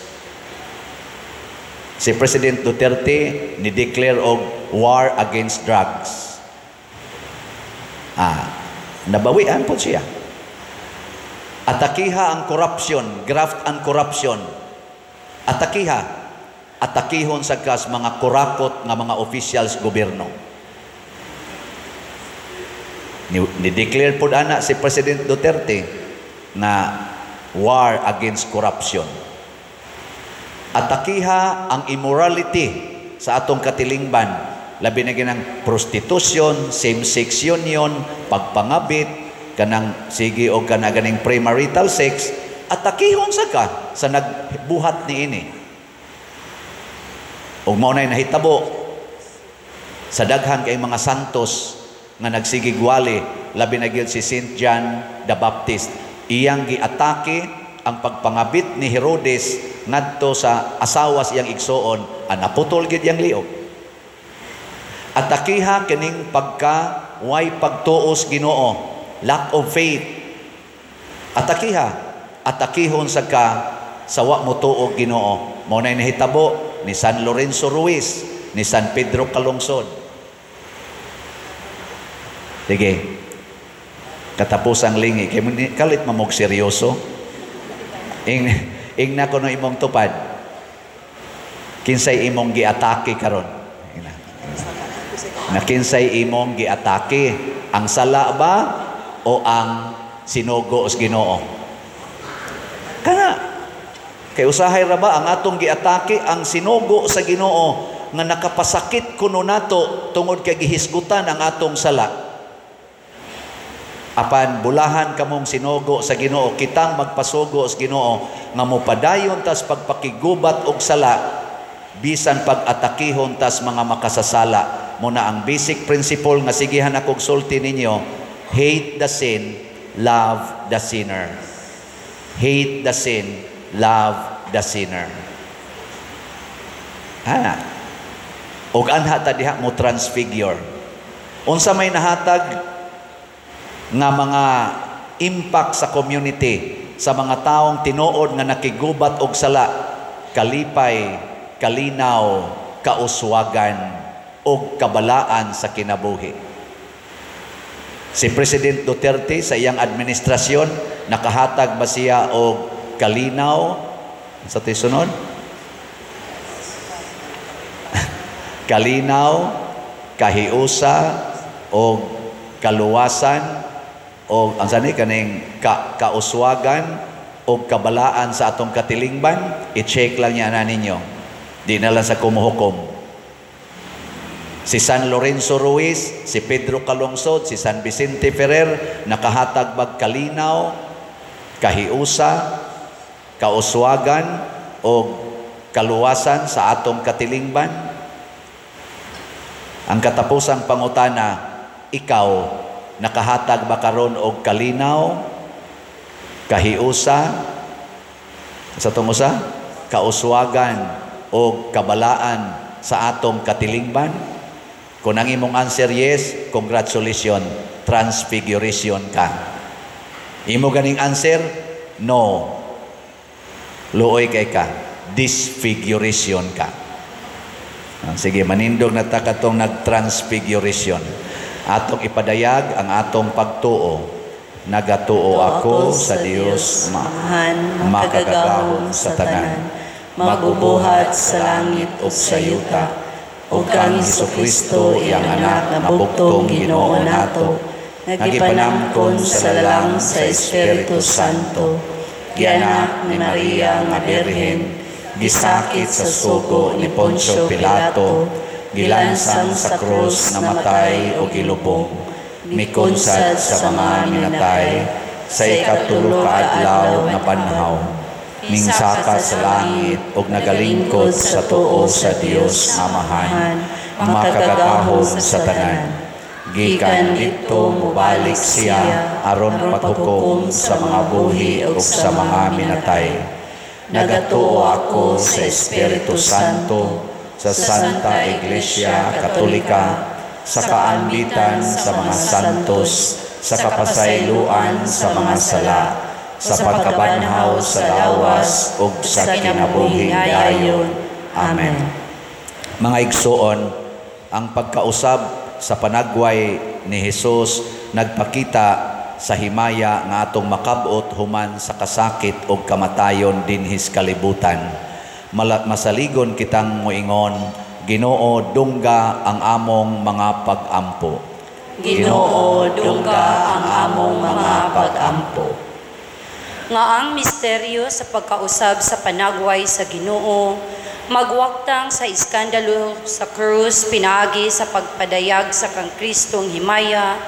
Si President Duterte ni-declare og war against drugs. Nabawian po siya. Atakiha ang corruption, graft and corruption. Atakiha, atakihon sa kas mga kurakot nga mga officials gobyerno. Ni-declare po ana si President Duterte na war against corruption. Atakiha ang immorality sa atong katilingban, labi na ginang prostitution, same-sex union, pagpangabit, kanang sige o kana ganing premarital sex, atakihon sa ka sa nagbuhat niini. Ug mao nay nahitabo sa daghan kay mga santos nga nagsigigwali, labi na gyud si Saint John the Baptist. Iyang giatake ang pagpangabit ni Herodes ngadto sa asawa siyang igsuon, naputol gyud iyang liog. Atakiha kining pagka way pagtuos Ginoo, lack of faith. Atakiha, Atakihon sa ka sa wa mo tuog Ginoo. Mao nay nahitabo ni San Lorenzo Ruiz, ni San Pedro Calungsod. Sige. Katapusang lingi kay kalit mamog seryoso. Ing na kuno imong tupad. Kinsay imong giatake karon? Na kinsay imong giatake, ang sala ba o ang sinugo sa Ginoo? Kana kay usahay ra ba ang atong giatake ang sinugo sa Ginoo nga nakapasakit kuno nato tungod kay gihisgutan ang atong sala. Apan bulahan kamong sinugo sa Ginoo, kitang magpasugo sa Ginoo nga mopadayon tas pagpakigubat og sala bisan pag-atakihon tas mga makasasala. Muna ang basic principle nga sigihan akong sulti ninyo, hate the sin, love the sinner. Hate the sin, love the sinner. Ha? Og anha ta diha mo transfigure. Unsa may nahatag nga mga impact sa community sa mga taong tinuod nga nakigubat og sala? Kalipay, kalinaw, kauswagan og kabalaan sa kinabuhi. Si President Duterte sa iyang administrasyon, nakahatag ba siya og kalinaw sa tisunod? Kalinaw, kahiusa og kaluwasan o ang sani kaning kauswagan o kabalaan sa atong katilingban? I-check lang niya na ninyo. Di na lang sa kumuhukom. Si San Lorenzo Ruiz, si Pedro Calungsod, si San Vicente Ferrer, nakahatag bag kalinaw, kahiusa, kauswagan o kaluwasan sa atong katilingban? Ang katapusang pangutana, ikaw, nakahatag ba karon og kalinaw, kahiusa, sa atong usa, kauswagan o kabalaan sa atong katilingban? Kung ang imong answer yes, congratulations, transfiguration ka. Imo ganing answer no, luoy kay ka, disfiguration ka. Sige, manindog na ta katong nagtransfiguration. Atong ipadayag ang atong pagtuo. Nagatuo ako sa Dios Amahan, makagagahom sa tanan, magubuhat sa langit ug sa yuta, ug kang Hesukristo iyang anak nga bugtong Ginoo nato, nga gipanamkon sa lalang sa Espiritu Santo, gianak ni Maria nga Birhen, gisakit sa sugo ni Poncio Pilato, gilansang sa krus, namatay o gilubong, mikonsad sa mga minatay, sa ikatulo ka adlaw na panhaw, mingsaka sa langit ug nagalingkod sa tuo sa Dios Amahan, makagagahom sa tanan. Gikan didto mobalik siya aron paghukom sa mga buhi ug sa mga minatay. Nagatuo ako sa Espiritu Santo, sa Santa Iglesia Katolika, sa kaambitan sa mga santos, sa kapasayloan sa mga sala, sa pagkabanhaw sa lawas ug sa kinabuhing dayon. Amen. Mga igsoon, ang pagkausab sa panagway ni Hesus nagpakita sa himaya nga atong makabot human sa kasakit ug kamatayon dinhis kalibutan. Masaligon kitang moingon, Ginoo, dungga ang among mga pagampo. Ginoo, dungga ang among mga pagampo. Nga ang misteryo sa pagkausab sa panagway sa Ginoo magwaktang sa iskandalo sa krus pinaagi sa pagpadayag sa kang Kristong himaya,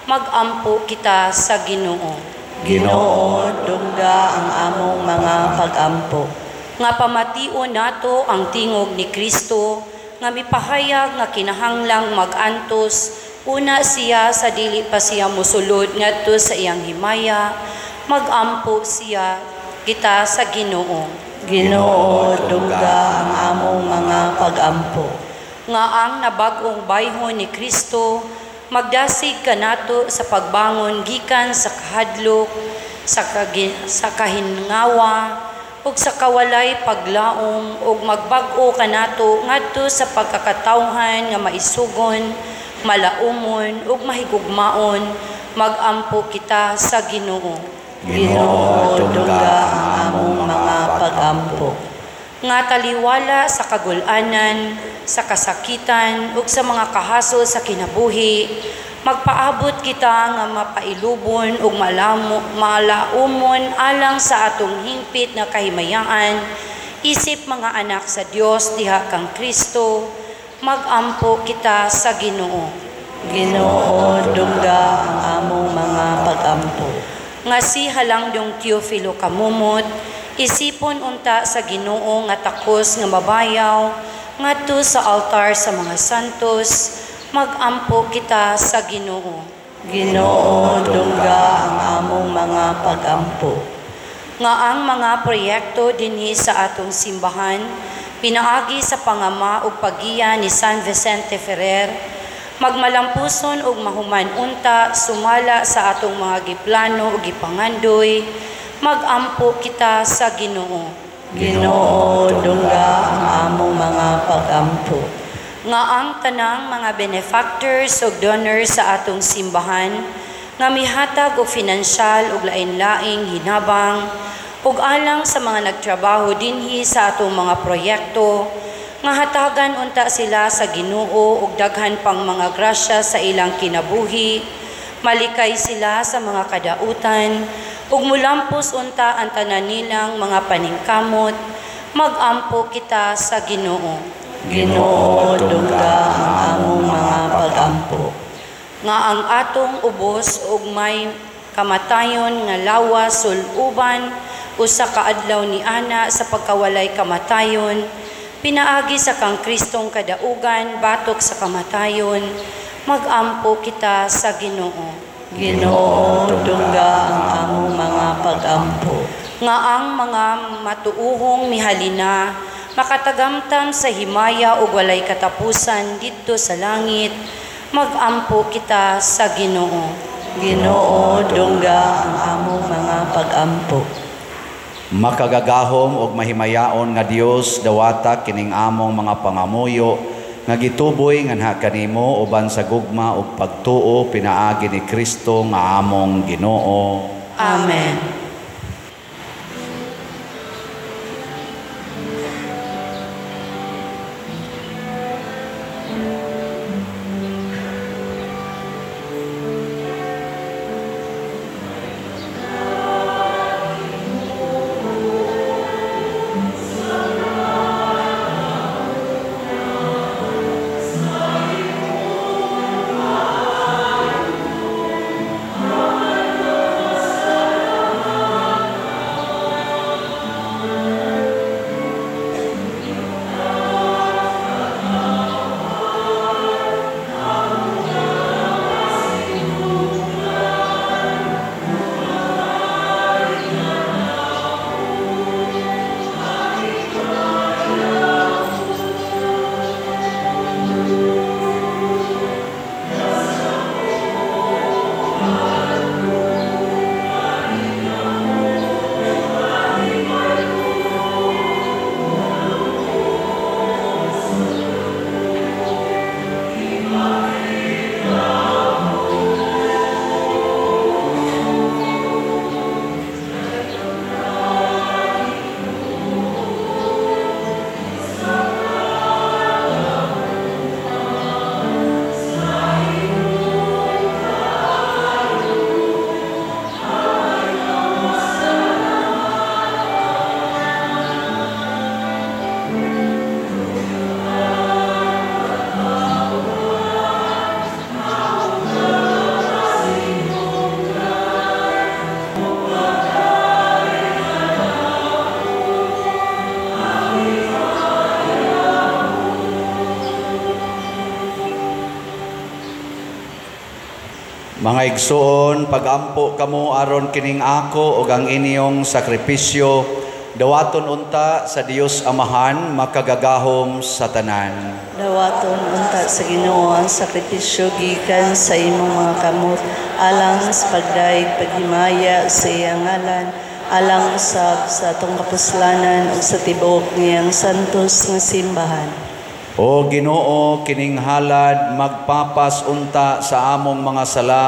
magampo kita sa Ginoo. Ginoo, dungga ang among mga pagampo. Nga pamation nato ang tingog ni Kristo nga mipahayag nga kinahanglang magantos una siya sa dili pa siya mosulod ngadto sa iyang himaya, magampo siya kita sa Ginoo. Ginoo, dungga ang among mga pagampo. Nga ang nabag-ong bayhon ni Kristo magdasig kanato sa pagbangon gikan sa kahadlok, sa kahingawa ug sa kawalay paglaom ug magbag-o kanato ngadto sa pagkakatawhan nga maisugon, malaumon ug mahigugmaon, magampo kita sa Ginoo. Ginoo, dungga ang among mga pagampo. Nga taliwala sa kagul-anan, sa kasakitan ug sa mga kahasol sa kinabuhi, magpaabot kita nga mapailubon ug malaumon alang sa atong hingpit nga kahimayaan, isip mga anak sa Dios diha kang Kristo, magampo kita sa Ginoo. Ginoo, dungga ang among mga pagampo. Nga si Halangdong Teofilo kamumot, isipon unta sa Ginoo nga takos nga mabayaw ngadto sa altar sa mga santos, magampo kita sa Ginoo. Ginoo, dungga ang among mga pagampo. Nga ang mga proyekto dinhi sa atong simbahan pinaagi sa pangama ug paggiya ni San Vicente Ferrer, magmalampuson ug mahuman unta sumala sa atong mga giplano ug gipangandoy, magampo kita sa Ginoo. Ginoo, dungga ang among mga pagampo. Nga ang tanang mga benefactors ug donors sa atong simbahan nga mihatag og finansyal ug lain-laing hinabang ug alang sa mga nagtrabaho dinhi sa atong mga proyekto, nga hatagan unta sila sa Ginoo ug daghan pang mga grasya sa ilang kinabuhi, malikay sila sa mga kadautan ug mulampos unta ang tanan nilang mga paningkamot, magampo kita sa Ginoo. Ginoo, dungga ang among mga pagampo. Nga ang atong ubos ug may kamatayon nga lawas sul-uban usa ka adlaw ni ana sa pagkawalay kamatayon, pinaagi sa kang Kristong kadaugan batok sa kamatayon, magampo kita sa Ginoo. Ginoo, dungga ang among mga pagampo. Nga ang mga matuuhong mihalina makatagamtam sa himaya ug walay katapusan didto sa langit, magampo kita sa Ginoo. Ginoo, dungga ang among mga pagampo. Makagagahom ug mahimayaon nga Dios, dawata kining among mga pangamuyo nga gituboy nganha kanimo uban sa gugma ug pagtuo pinaagi ni Kristo nga among Ginoo. Amen. Mga igsoon, pagampo kamo aron kining ako ug ang inyong sakripisyo Dawaton unta sa Dios Amahan, makagagahom sa tanan. Dawaton unta sa Ginoo ang sakripisyo gikan sa imong mga kamot, alang sa pagdayeg paghimaya sa iyang ngalan, alang usab sa atong kapuslanan ug sa tibuok niyang santos nga simbahan. O Ginoo, kining halad magpapas unta sa among mga sala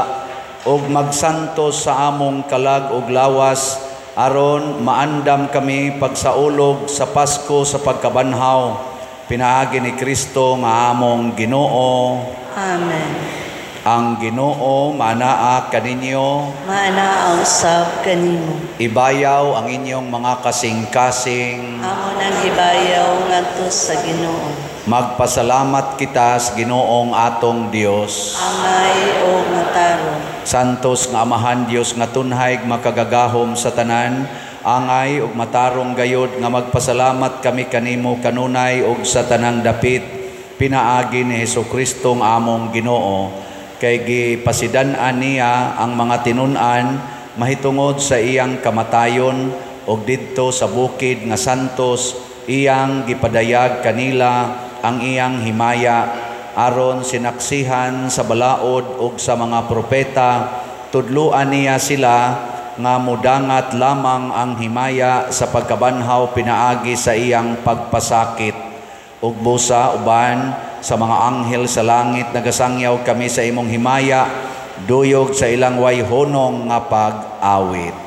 ug magsantos sa among kalag ug lawas, aron maandam kami pagsaulog sa Pasko sa pagkabanhaw, pinaagi ni Kristo nga among Ginoo. Amen. Ang Ginoo maanaa kaninyo, maanaa usab kanimo. Ibayaw ang inyong mga kasing-kasing. Amo nang gibayaw ngadto sa Ginoo. Magpasalamat kita sa Ginoong atong Dios. Angay o matarong. Santos nga Amahan Dios nga tunhay makagagahom sa tanan, angay ug matarong gayod nga magpasalamat kami kanimo kanunay ug sa tanang dapit, pinaagi ni Hesukristo nga among Ginoo, kay gipasidan-an niya ang mga tinun-an mahitungod sa iyang kamatayon ug didto sa bukid nga santos iyang gipadayag kanila ang iyang himaya, aron sinaksihan sa balaod ug sa mga propeta, tudluan niya sila nga mudangat lamang ang himaya sa pagkabanhaw pinaagi sa iyang pagpasakit. Ug busa uban sa mga anghel sa langit nagasangyaw kami sa imong himaya, duyog sa ilang wayhonong nga pag-awit.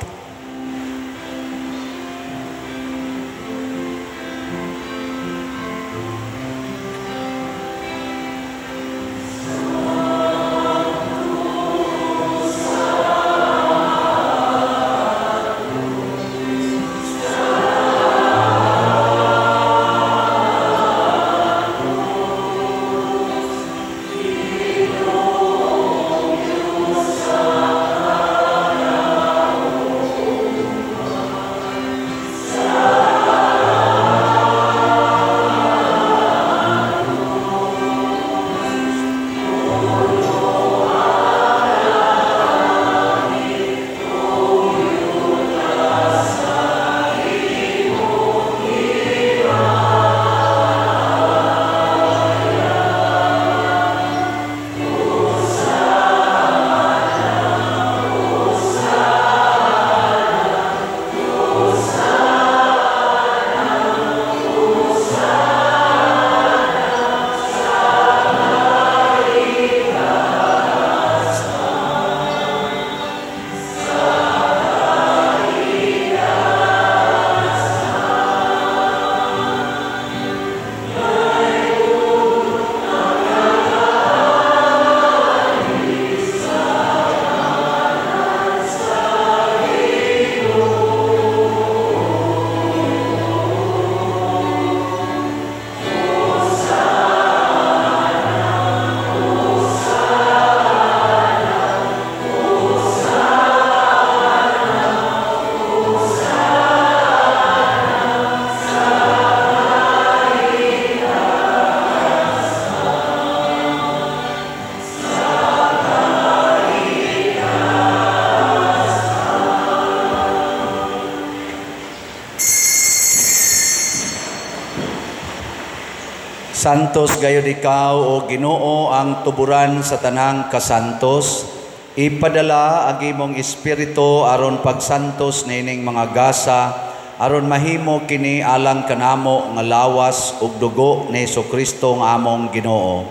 Santos gayud ikaw, o Ginoo, ang tuburan sa tanang kasantos. Ipadala ang imong espiritu aron pagsantos nining mga gasa, aron mahimo kini alang kanamo nga lawas ug dugo ni Hesukristo nga among Ginoo.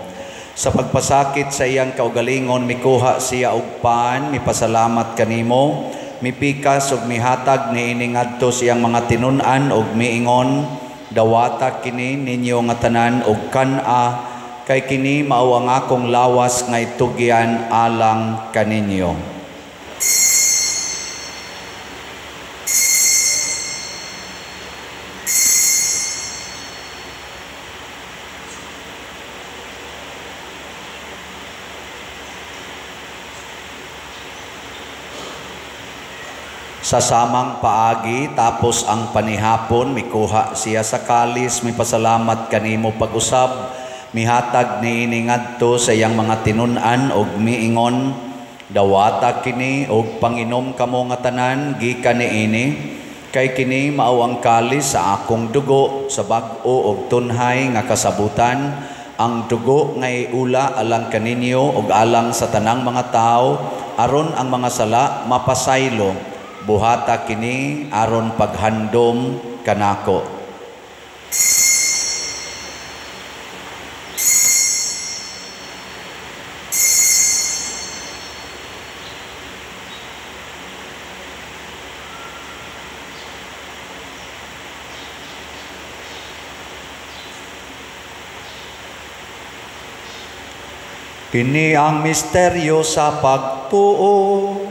Sa pagpasakit sa iyang kaugalingon, mikuha siya og pan, mipasalamat kanimo, mipikas ug mihatag niini ngadto sa iyang mga tinun-an ug miingon, dawata kini ninyo nga tanan og kan-a, kay kini mao ang akong lawas nga itugyan alang kaninyo. Sa samang paagi, tapos ang panihapon, mikuha siya sa kalis, mipasalamat kanimo pag-usab, mihatag niini ngadto sa iyang mga tinun-an og miingon, dawata kini og panginom kamo nga tanan gikan niini, Kay kini mao ang kalis sa akong dugo sa bag-o og tunhay nga kasabutan, ang dugo nga iula alang kaninyo ug alang sa tanang mga tawo aron ang mga sala mapasaylo. Buhata kini aron paghandom kanako. Kini ang misteryo sa pagtuo.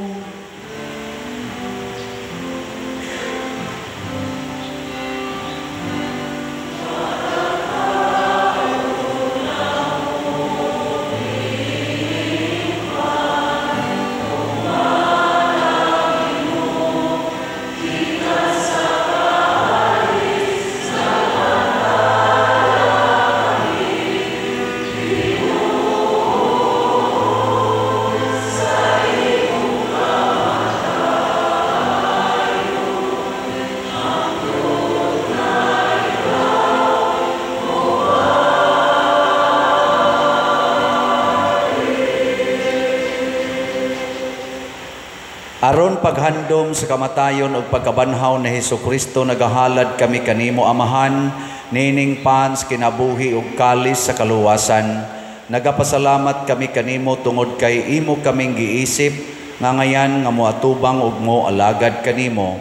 Aron paghandom sa kamatayon ug pagkabanhaw ni Hesukristo, nagahalad kami kanimo, Amahan, nining pans kinabuhi ug kalis sa kaluwasan. Nagapasalamat kami kanimo tungod kay imo kaming giisip nga ngayan nga moatubang ug moalagad kanimo.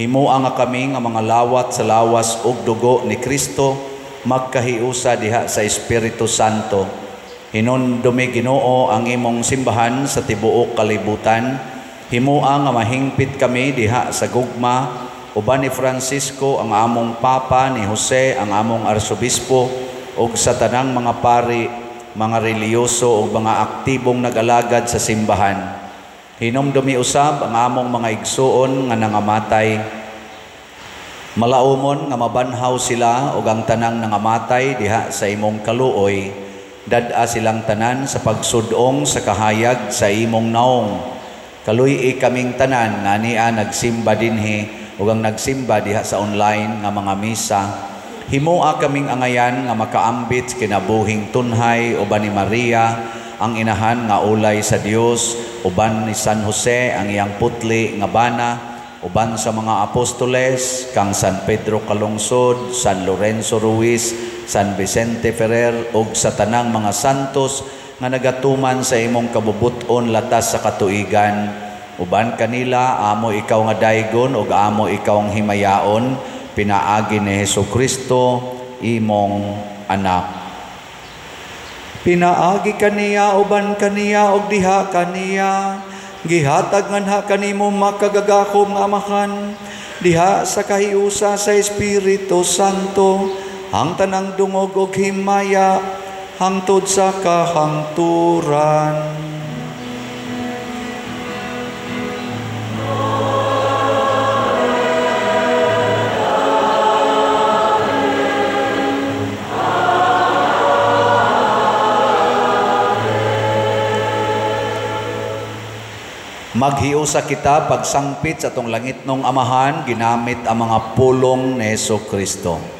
Himoa nga kami nga mga lawat sa lawas ug dugo ni Kristo magkahiusa diha sa Espiritu Santo. Hinumdumi, Ginoo, ang imong simbahan sa tibuok kalibutan. Himoa nga mahingpit kami diha sa gugma uban ni Francisco ang among Papa, ni Jose ang among Arsobispo, ug sa tanang mga pari, mga relihiyoso ug mga aktibong nag-alagad sa simbahan. Hinumdumi usab ang among mga igsuon nga nangamatay. Malaumon nga mabanhaw sila ug ang tanang nangamatay diha sa imong kaluoy. Dad-a silang tanan sa pagsudong sa kahayag sa imong naong. Kaluy-i kaming tanan nga nia nagsimba dinhi ug ang nagsimba diha sa online nga mga misa. Himoa kaming angayan nga makaambit kinabuhing tunhay uban ni Maria ang inahan nga ulay sa Dios, uban ni San Jose ang iyang putli nga bana, uban sa mga apostoles kang San Pedro Calungsod, San Lorenzo Ruiz, San Vicente Ferrer ug sa tanang mga santos nga nagatuman sa imong kabubut-on latas sa katuigan. Uban kanila amo ikaw nga daygon ug amo ikaw ang himayaon, pinaagi ni Hesukristo imong anak. Pinaagi kaniya, uban kaniya ug diha kaniya, gihatag nganha kanimo makagagahom nga Amahan diha sa kahiusa sa Espiritu Santo ang tanang dungog ug himaya hangtod sa kahangturan. Maghiusa kita pagsangpit sa atong langitnong Amahan ginamit ang mga pulong ni Hesukristo.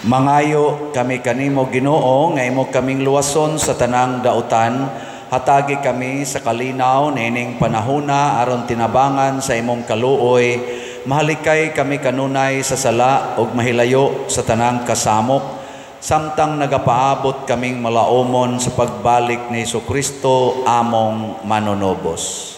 Mangayo kami kanimo, Ginoo, nga imo kaming luwason sa tanang dautan. Hatagi kami sa kalinaw niining panahona aron tinabangan sa imong kaluoy. Mahalikay kami kanunay sa sala ug mahilayo sa tanang kasamok, samtang nagapaabot kaming malaumon sa pagbalik ni Hesukristo among manunobos.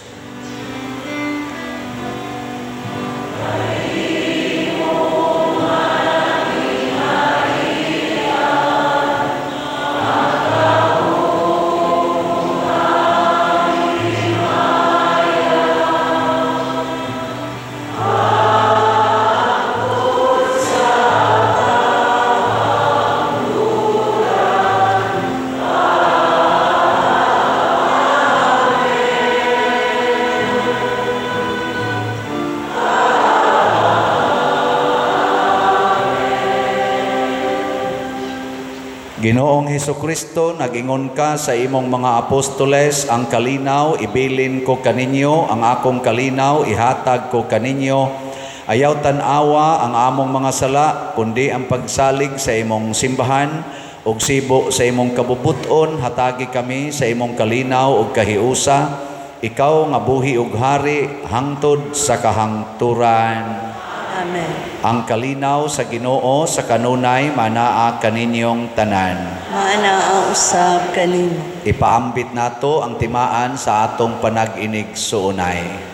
Ginoong Hesukristo, nagingon ka sa imong mga apostoles, ang kalinaw ibilin ko kaninyo, ang akong kalinaw ihatag ko kaninyo. Ayaw tan-awa ang among mga sala, kundi ang pagsalig sa imong simbahan ug sibo sa imong kabubuton, hatagi kami sa imong kalinaw ug kahiusa. Ikaw nga buhi ug hari hangtod sa kahangturan. Amen. Ang kalinaw sa Ginoo sa kanunay manaa kaninyong tanan. Maanaa usab kanimo. Ipaambit nato ang timaan sa atong panag-inig suunay.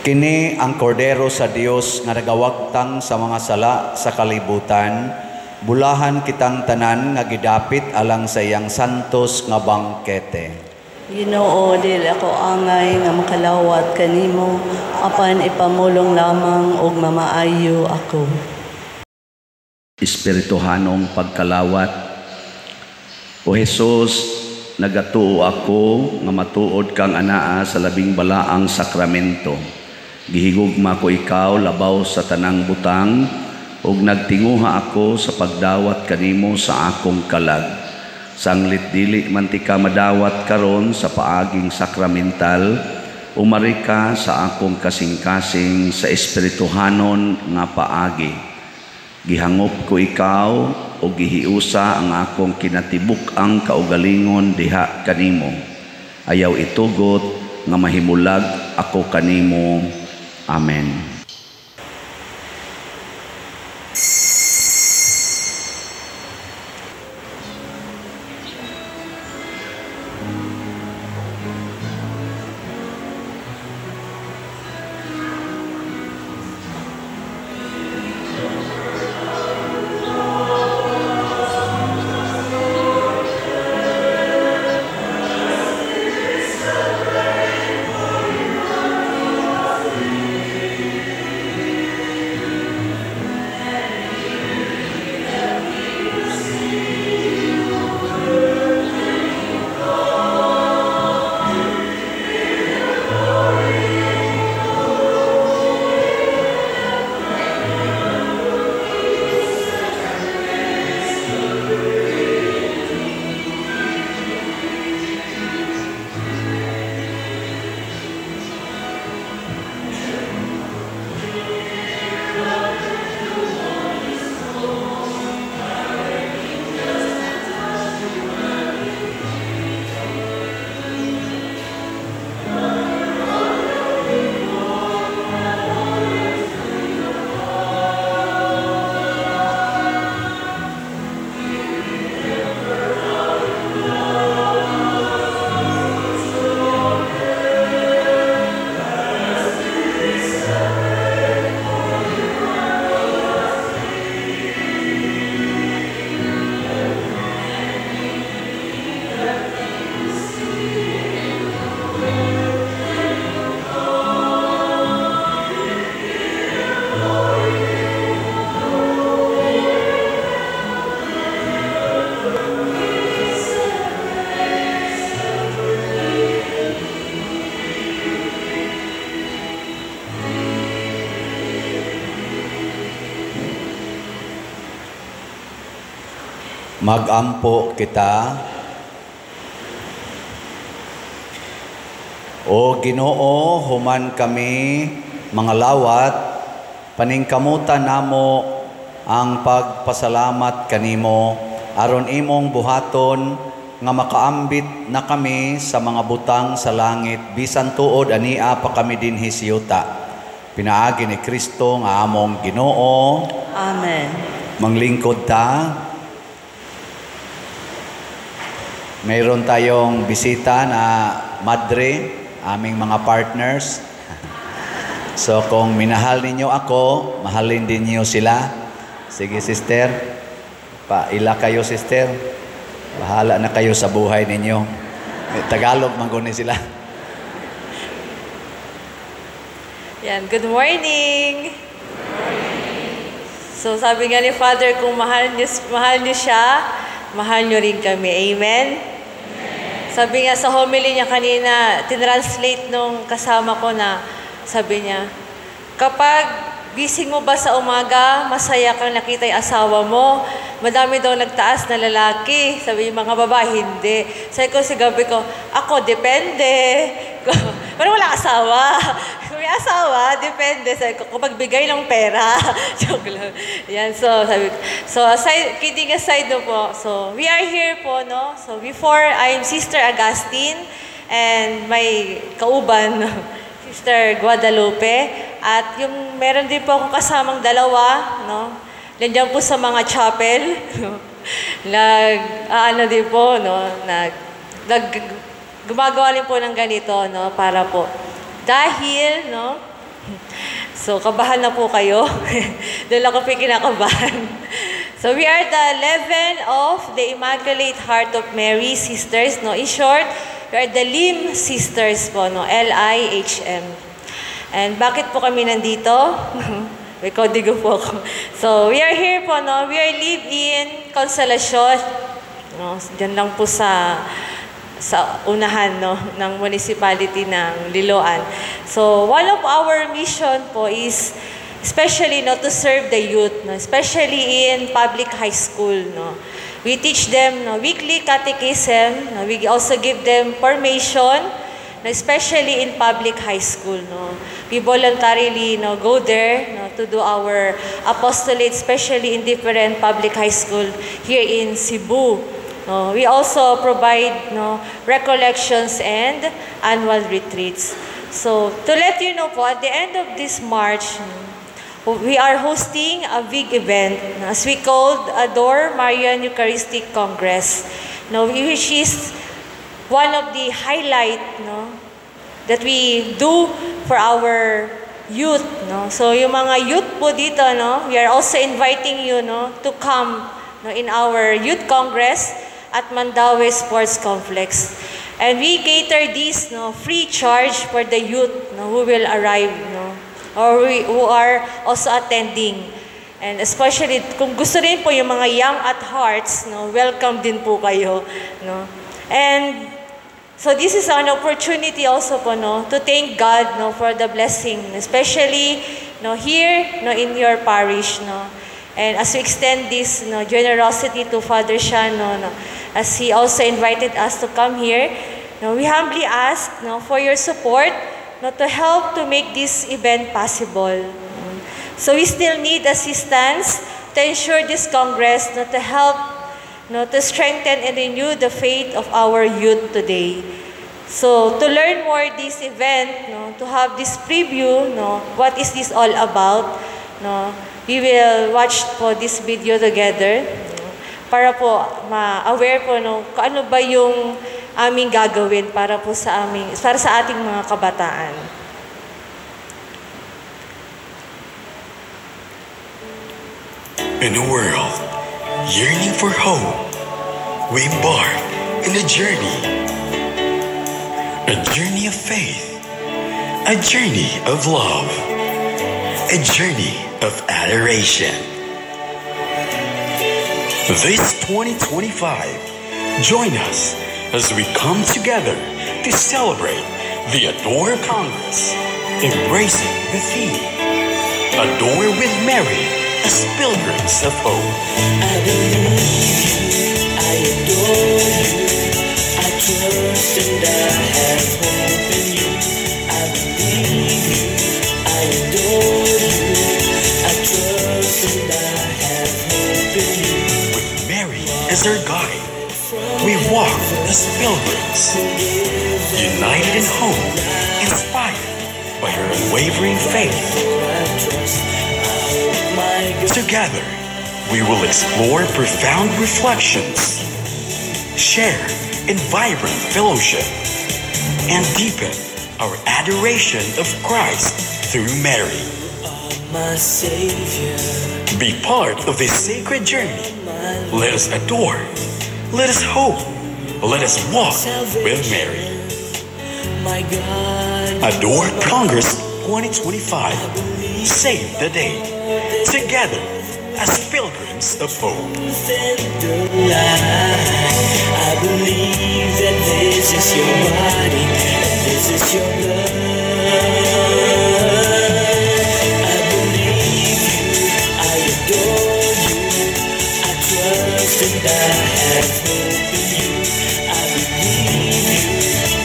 Kini ang kordero sa Dios nga nagawagtang sa mga sala sa kalibutan. Bulahan kitang tanan nga gidapit alang sa iyang santos nga bangkete. Ginoo, dili ako angay nga makalawat kanimo, apan ipamulong lamang og mamaayo ako. Espirituhanong pagkalawat. O Jesus, nagatuo ako nga matuod kang anaa sa labing balaang sakramento. Gihigugma ko ikaw labaw sa tanang butang, ug nagtinguha ako sa pagdawat kanimo sa akong kalag. Sanglit dili man ti ka madawat karon sa paaging sakramental, umari ka sa akong kasing-kasing sa espirituhanon nga paagi. Gihangop ko ikaw o gihiusa ang akong kinatibuk-ang kaugalingon diha kanimo. Ayaw itugot nga mahimulag ako kanimo. Amen. Magampo kita. O Ginoo, human kami mga lawat, paningkamutan namo ang pagpasalamat kanimo aron imong buhaton nga makaambit na kami sa mga butang sa langit bisan tuod ania pa kami dinhi sa yuta. Pinaagi ni Kristo nga among Ginoo. Amen. Manglingkod ta. Mayroon tayong bisita na madre, aming mga partners. So kung minahal ninyo ako, mahalin din niyo sila. Sige, sister. Paila kayo, sister. Bahala na kayo sa buhay ninyo. Tagalog, mangguni sila. Yan, good morning! So sabi nga ni Father, kung mahal niyo siya, mahal niyo rin kami. Amen? Sabi nga sa homily niya kanina, tinranslate nung kasama ko na, sabi niya, kapag gising mo ba sa umaga, masaya kang nakita yung asawa mo, madami daw nagtaas na lalaki. Sabi yung mga babae, hindi. Sabi ko si gabi ko, ako, depende. Pero wala asawa. Kung may asawa, depende. Sabi ko, kung magbigay ng pera. Joke lang. Yan, so, sabi ko. So, aside, kidding aside no po. So, we are here po, no? So, before, I'm Sister Augustine and my kauban, Sister Guadalupe. At yung meron din po akong kasamang dalawa, no? Nandiyan po sa mga chapel. Nag, din po, no? Gumagawa rin po ng ganito, no? Para po. Dahil, no? So, kabahan na po kayo. Dahil ako po kinakabahan. So, we are the 11 of the Immaculate Heart of Mary Sisters, no? In short, we are the LIM Sisters po, no? L-I-H-M. And bakit po kami nandito? May kodigo po ako. So, we are here po, no? We are live in Consolacion. No? Diyan lang po sa unahan, no, ng municipality ng Liloan. So, one of our mission po is especially, no, to serve the youth, no, especially in public high school, no. We teach them, no, weekly catechism, no, we also give them formation, no, especially in public high school, no. We voluntarily, no, go there, no, to do our apostolate, especially in different public high school here in Cebu. No, we also provide, no, recollections and annual retreats. So, to let you know po, at the end of this March, we are hosting a big event, as we called Adore Marian Eucharistic Congress, no, which is one of the highlight, no, that we do for our youth, no. So, yung mga youth po dito, no, we are also inviting you, no, to come, no, in our youth congress at Mandaue Sports Complex. And we cater this, no, free charge for the youth, no, who will arrive, no, or who are also attending. And especially kung gusto rin po yung mga young at hearts, no, welcome din po kayo, no. And so this is an opportunity also po, no, to thank God, no, for the blessing, especially, no, here, no, in your parish, no. And as we extend this, no, generosity to Father Sean, no, no, as he also invited us to come here, no, we humbly ask, no, for your support, no, to help to make this event possible. So we still need assistance to ensure this Congress, no, to help, no, to strengthen and renew the faith of our youth today. So to learn more this event, no, to have this preview, no, what is this all about, no, we will watch po this video together, no, para po ma-aware po, no, kung ano ba yung aming gagawin para po sa aming, para sa ating mga kabataan. In a world yearning for hope, we embark in a journey of faith, a journey of love, a journey of adoration. This 2025, join us as we come together to celebrate the Adore Congress, embracing the theme, Adore with Mary as Pilgrims of Hope. I believe you. adore you. I trust and I have hope in you. I believe you, I adore you. I trust and I have hope in you. With Mary as our guide, we walk as pilgrims, united in hope, inspired by her unwavering faith. Together, we will explore profound reflections, share in vibrant fellowship, and deepen our adoration of Christ through Mary. My Savior, Be part of this sacred journey. Let us adore, let us hope, let us walk with Mary. My God, Adore Congress 2025. Save the date. Together as pilgrims of hope. And the light. I believe that this is your body and this is your blood. I believe you, I adore you. I trust and I have hope in you. I believe you,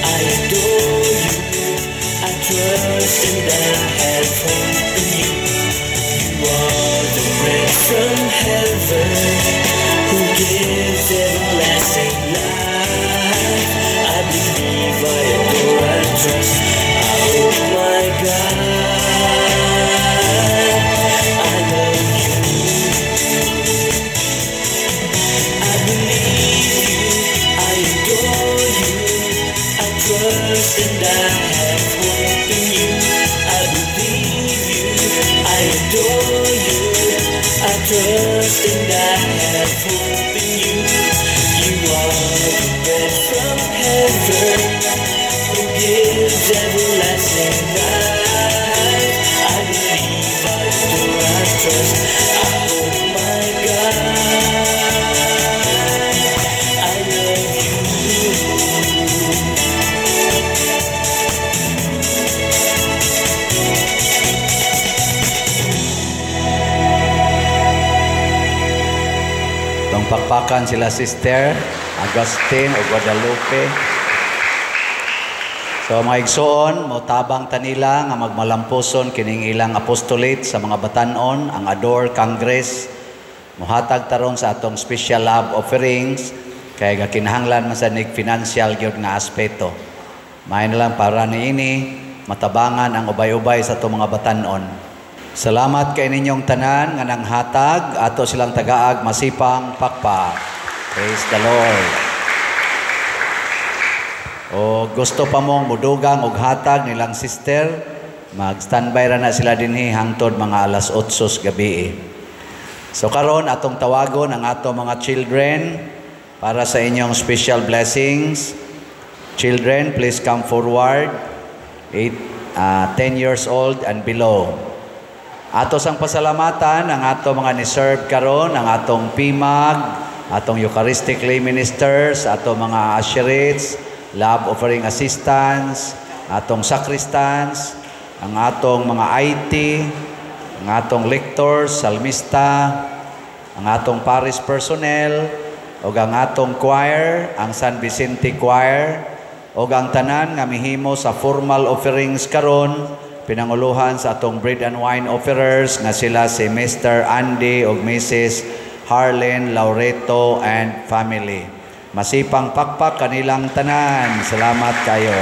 I adore you. I trust and I have hope in you. You are the bread from heaven who gives everlasting life. I believe, I adore, I trust, I hope, my God. I love you. I believe you, I adore you. I trust and I have hope in you. I believe you, I adore you. I trust and I have hope in you. You are the bread from heaven who gives everlasting life. I believe, I adore, I trust, I hope, my God. I love you. Atong pakpakan sila Sister Agustin o Guadalupe. So mga igsoon, motabang tanila nga magmalampuson kining ilang apostolate sa mga batanon, ang Adore Congress. Muhatag taron sa atong special love offerings kay gakinahanglan man sa nig financial gyud nga aspeto. Maayo na lang para niini matabangan ang ubay-ubay sa atong mga batanon. Salamat kay ninyong tanan nga nanghatag ato silang tagaag masipang pakpak. Praise the Lord. O gusto pa mong mudugang og hatag nilang sister, mag-standby ra na sila dinhi hangtod mga alas 8 sa gabi. So karon atong tawagon ang ato mga children para sa inyong special blessings. Children, please come forward. 8, 10 years old and below. Ato sang pasalamatan ang ato mga ni-serve karon, ang atong PMAG, atong Eucharistic lay ministers, ato mga usherates, love offering assistants, atong sacristans, ang atong mga IT, ang atong lectors, salmista, ang atong parish personnel, ug ang atong choir, ang San Vicente Choir, ug ang tanan nga mihimo sa formal offerings karon, pinanguluhan sa atong bread and wine offerers nga sila si Mr. Andy ug Mrs. Harlene Laureto and family. Masipang pakpak kanilang tanan. Salamat kayo.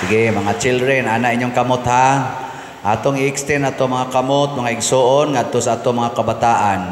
Sige, mga children, ana inyong kamot ha. Atong i-extend ato mga kamot, mga igsuon, ngadto sa ato mga kabataan.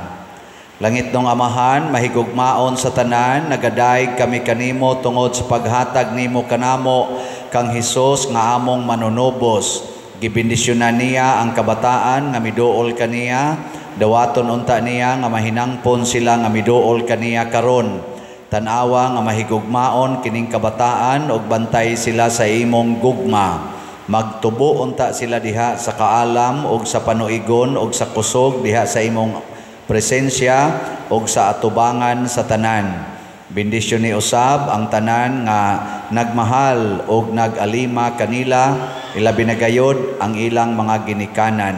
Langit nong Amahan, mahigugmaon sa tanan, nagadayeg kami kanimo tungod sa paghatag nimo kanamo kang Hesus nga among manunubos. Gibendisyonan niya ang kabataan nga miduol kaniya, dawaton unta niya nga mahinangpon sila nga miduol kaniya karon. Tan-awa nga mahigugmaon kining kabataan ug bantay sila sa imong gugma. Magtubo unta sila diha sa kaalam ug sa panuigon ug sa kusog diha sa imong presensya ug sa atubangan sa tanan. Bendisyon ni usab ang tanan nga nagmahal ug nag-alima kanila, ilabi na gayod ang ilang mga ginikanan.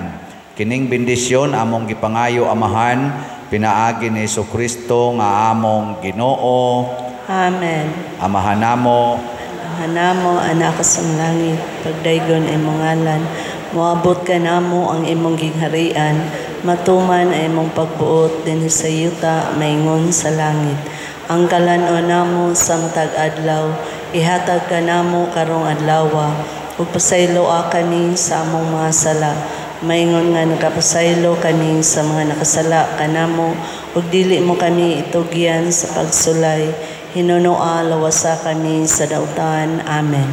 Kining bendisyon among gipangayo, Amahan, pinaagi ni Hesukristo nga among Ginoo. Amen. Amahan namo, Amahan namo, anak sa langit, pagdaygon imong ngalan, moabot kanamo ang imong gingharian, matuman ang imong pagbuot dinhi sa yuta maingon sa langit. Ang kalan-on namo sa matag adlaw, ihatag kanamo karong adlawa, ug pasayloa kami sa among mga sala, maingon nga nagapasaylo kami sa mga nakasala kanamo, ug dili mo kami itugyan sa pagsulay, hinunoa lawasa kami sa dautan. Amen.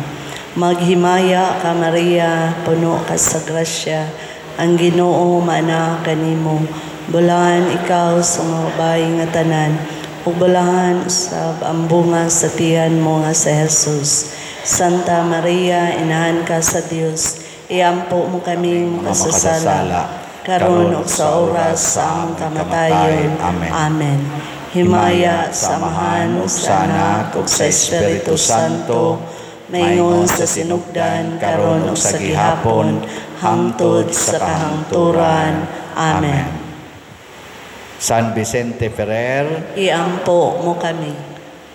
Maghimaya ka, Maria, puno ka sa grasya, ang Ginoo maana kanimo. Bulahan ikaw sa mga babae nga tanan, ug bulahan sa ang bunga sa tiyan mo nga si Jesus. Santa Maria, inahan ka sa Dios, iampo mo kami mga makasasala, karon ug sa oras sa among kamatayon. Amen. Amen. Himaya sa Amahan, ug sa Anak, ug sa Espiritu Santo, maingon sa sinugdan, karon ug sa gihapon, hangtod sa kahangturan. Amen. San Vicente Ferrer, iampo mo kami.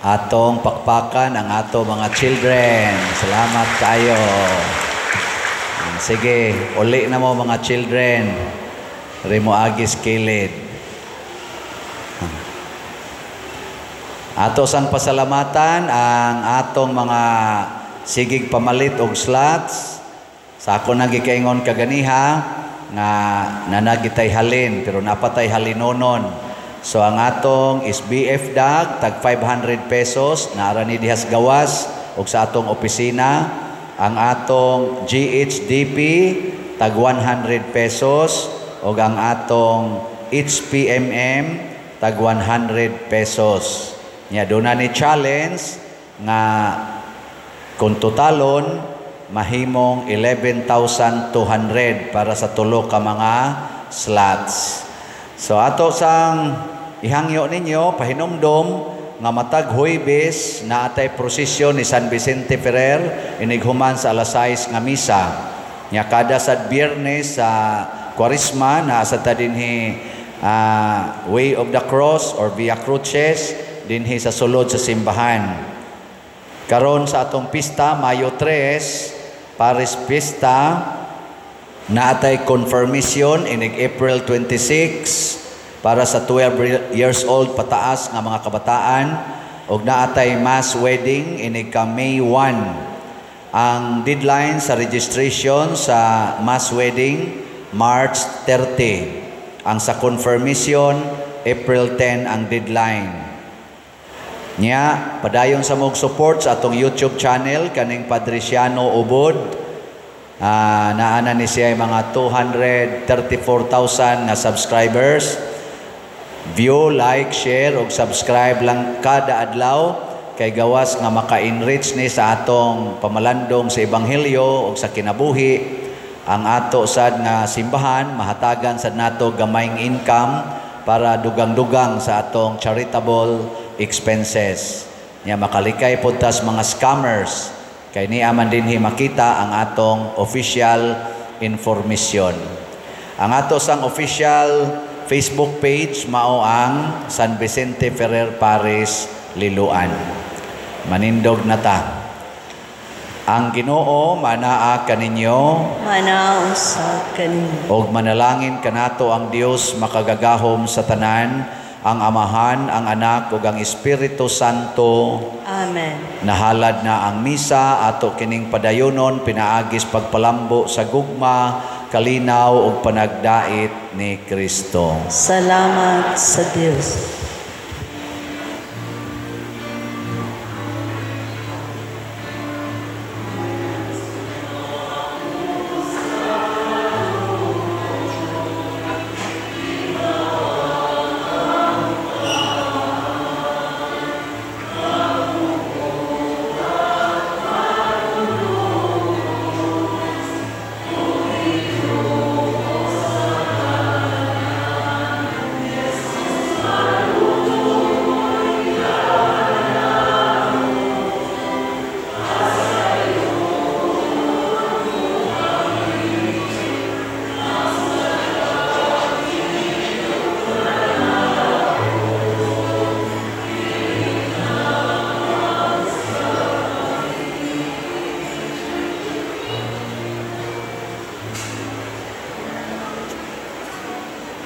Atong pakpakan ang ato mga children. Salamat kayo. Sige, uli na mo mga children. Remo agis kilid. Ato sang pasalamatan ang atong mga sigig pamalit og slots. Sa ako nang gikaingon kaganiha nga nanagitay halin pero napatay halinonon. So ang atong SBF dag tag 500 pesos naara ni dihas gawas og sa atong opisina. Ang atong GHDP tag 100 pesos og ang atong HPMM tag 100 pesos. Nya doon na ni challenge nga kung totalon mahimong 11,200 para sa tulo ka mga slots. So ato sang ihangyo ninyo pahinumdom nga matag Huwebes na atay prosesyon ni San Vicente Ferrer inighuman sa alas 6 nga misa. Nya kada sad Biyernes sa Kwaresma naa sa ta dinhi Way of the Cross or Via Crucis dinhi sa sulod sa simbahan. Karon sa atong pista Mayo 3, Paris Pista, naatay confirmation inig April 26 para sa 12 years old pataas nga mga kabataan, ug naatay mass wedding inig ka May 1. Ang deadline sa registration sa mass wedding March 30. Ang sa confirmation April 10 ang deadline. Nya, padayon sa mog support sa atong YouTube channel kaning Padriciano Ubod. Naana ni siya mga 234,000 nga subscribers. View, like, share ug subscribe lang kada adlaw kay gawas nga maka-enrich ni sa atong pamalandong sa ebanghelyo ug sa kinabuhi. Ang ato sad nga simbahan mahatagan sad nato gamayng income para dugang-dugang sa atong charitable expenses. Nya makalikay pod tas mga scammers kay niya man dinhi makita ang atong official information. Ang ato sang official Facebook page mao ang San Vicente Ferrer Parish Liloan. Manindog na ta. Ang Ginoo manaa kaninyo, manaa usab kaninyo. Og manalangin kanato ang Dios makagagahom sa tanan, ang Amahan, ang Anak ug ang Espiritu Santo. Amen. Nahalad na ang misa ato kining padayonon pinaagis pagpalambo sa gugma, kalinaw ug panagdait ni Kristo. Salamat sa Dios.